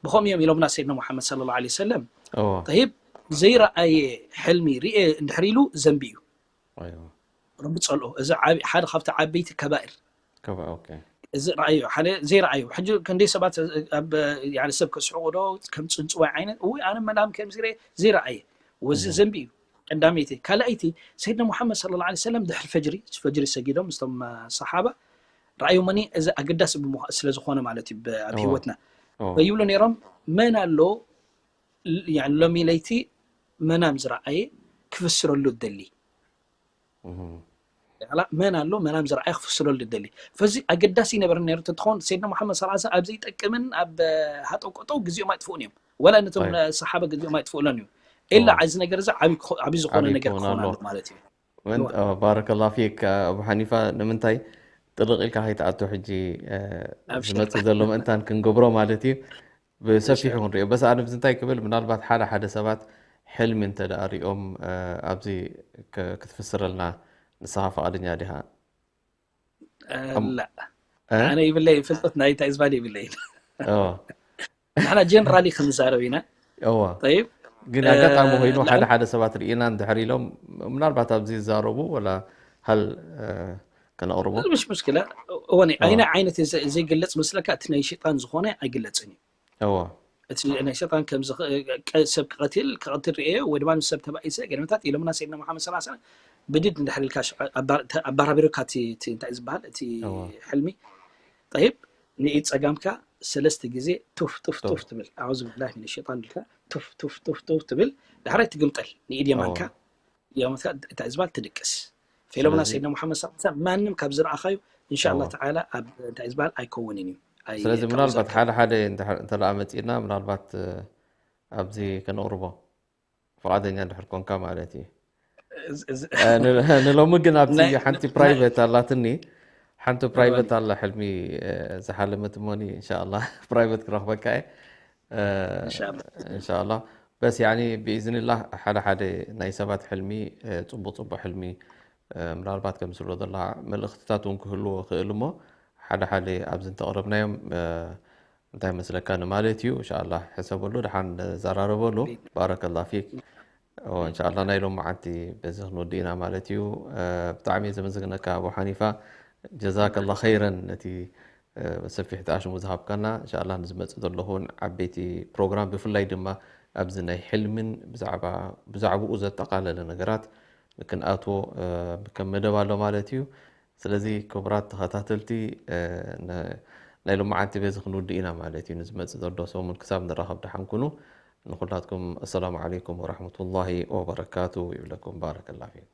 ብኸምኡ እዮም ኢሎምና ሰይድና ሙሓመድ ሰለ ላሁ ለ ወሰለም። እዎ። ጠይብ ዘይረኣየ ሕልሚ ርኤ እንድሕር ኢሉ ዘንቢ እዩ። ኣይዋ። ረቢ ጸልኦ። እዚ ዓብ- ሓደ ካብቲ ዓበይቲ ከባኢር ከባ ኦኬ። እዚ ረኣዮ ሓደ ዘይረኣዩ ሕጂ ክንደይ ሰባት ኣብ ያኒ ሰብ ከስሕቑ ዶ ከም ጽንጽዋይ ዓይነት እውይ ኣነ መላም ከምዚ ርኤ ዘይረኣየ ወዚ ዘንቢ እዩ። ቀዳመይቲ ካልኣይቲ ሰይድና ሙሓመድ ሰለ ላ ሰለም ድሕሪ ፈጅሪ ፈጅሪ ሰጊዶም ምስቶም ሰሓባ ረኣዩ መኒ እዚ ኣገዳሲ ብምዃ- ስለ ዝኾነ ማለት እዩ ብ- ኣብ እዎ። ህይወትና እዎ። ፈይብሉ ነይሮም መን ኣሎ ል- ያኒ ሎሚ ለይቲ መናም ዝረኣየ ክፍስረሉ ደሊ እህ። ላ መን ኣሎ መናም ዝረኣየ ክፍስረሉ ደሊ ፈዚ ኣገዳሲ ይነበረ ነይሩ ተትኾን ሰይድና ሙሓመድ ስ ኣብዚ ይጠቅምን ኣብ ሃጠው ቀጠው ግዜኦም ኣይጥፍኡን እዮም ወላ ነቶም طيب. ሰሓበ ግዜኦም ኣይጥፍኡለን እዩ ኢላ اه. እዚ ነገር እዚ ዓብይ ክኾ- ዓብይ ዝኾነ ዓብይ ነገር ክኾን ክኾን ኣሎ። ኣሎ ማለት እዩ من- اه، بارك الله فيك. اه، ابو حنيفة ንምንታይ ጥርቕ ኢልካ ከይትኣቱ ሕጂ اه፣ ኣብሽር። ዝመፅእ ዘሎ ምእንታን ክንገብሮ ማለት እዩ። ብሰፊሑ ክንሪኦ በስ ኣነ ብዚ እንታይ ክብል ምናልባት ሓደ ሓደ ሰባት ሕልሚ እንተ ደኣ ሪኦም እ፣ ኣብዚ ክ- ክትፍስረልና ንስኻ ፈቓደኛ ዲኻ? ላ እ? ኣነ ይብለይ ፍልጠት ናይ እንታይ ዝባል ይብለይ ኦ፣ ንሕና ጀነራሊ ክንዛረብ ኢና እዋ። ጠይብ ግን ኣጋጣሚ እ፣ ኮይኑ ሓደ ንዕም- ሓደ ሰባት ርኢና እንድሕር ኢሎም ምናልባት ኣብዚ ይዛረቡ ወላ ሃል እ፣ ከነቕርቦ ምሽ ሙሽክላ እወኒ ኦ። ኣይና ዓይነት ዘ- ዘይግለፅ መስለካ እቲ ናይ ሽጣን ዝኾነ ኣይግለፅን እዩ እዋ። እቲ ናይ ሸጣን ከም ዝኽ- ቀ- ሰብ ክቐትል ክቐትል ርእየ ወይ ድማ ምስ ሰብ ተባኢሰ ገለመታት ኢሎምና ሰይድና ሙሓመድ ሰለላሁ ዐለይሂ ወሰለም ብድድ እንድሕር ኢልካ ሽ- ኣባ- ተ- ኣባራቢሩካ እቲ እቲ እንታይ ዝበሃል እቲ እዋ። ሕልሚ ጠይብ ንኢድ ጸጋምካ ሰለስተ ግዜ ቱፍ ቱፍ ቱፍ። ቱፍ ትብል ኣዑዙ ብላህ ሚን ሸጣን ኢልካ ቱፍ ቱፍ ቱፍ ቱፍ ትብል ዳሕራይ ትግምጠል ንኢድ የማንካ እዋ። የማንካ እንታይ ዝበሃል ትድቅስ ፌሎምና ስለዚ- ሰይድና ሙሓመድ ሰለላሁ ዐለይሂ ወሰለም ማንም ካብ ዝረኣኻዩ እንሻ ኣላህ ኣዋ። ተዓላ ኣብ እንታይ ዝበሃል ኣይከውንን እዩ ኣይ- ስለዚ ካብ ምናልባት ዝኣክል። ሓደ ሓደ እንድሕር- እንተ ደኣ መጺእና ምናልባት እ፣ ኣብዚ ከነቕርቦ ፍቓደኛ እንድሕር ኮንካ ማለት እዩ እዚ- እዚ- እ፣ ን- ንሎሚ ግን ኣብዚ ናይ- ሓንቲ ናይ- ፕራይቬት ኣላትኒ ሓንቲ ፕራይቬት ኣላ ሕልሚ እ፣ ዝሓለመት እሞኒ እንሻ ኣላ ፕራይቬት ክረኽበካ እየ እ፣ እንሻ ኣላ። እንሻ ኣላ በስ ያኒ ብኢዝንላህ ሓደ ሓደ ናይ ሰባት ሕልሚ እ፣ ጽቡቕ ጽቡቕ ሕልሚ እ፣ ምናልባት ከም ዝብሎ ዘለኻ መልእኽትታት እውን ክህልዎ ይኽእል እሞ ሓደ ሓደ ኣብዚ እንተቕረብናዮም እ፣ እንታይ መስለካ ንማለት እዩ እንሻላ ሕሰበሉ ድሓን ዘራረበሉ ባረከላ ፊክ ኦ፣ እንሻላ ናይ ሎም መዓልቲ በዚ ክንወዲ ኢና ማለት እዩ እ፣ ብጣዕሚ እየ ዘመዝግነካ ኣቡ ሓኒፋ ጀዛከላ ኸይረን ነቲ እ፣ ሰፊሕ ተኣሽሙ ዝሃብካና እንሻላ ንዝመፅእ ዘለኹን ዓበይቲ ፕሮግራም ብፍላይ ድማ ኣብዚ ናይ ሕልምን ብዛዕባ ብዛዕባኡ ዘጠቓለለ ነገራት ክንኣትዎ እ፣ ከም መደብ ኣሎ ማለት እዩ ስለዚ ክቡራት ተኸታተልቲ እ፣ ን- ናይ ሎማዓንቲ በዚ ክንውድእ ኢና ማለት እዩ ንዝመፅእ ዘሎ ሰሙን ክሳብ ንራኸብ ደሓን ኩኑ ንኩላትኩም ኣሰላሙ ዓለይኩም ወራሕመቱላሂ ወበረካቱ ይብለኩም ባረከላ ፊኩም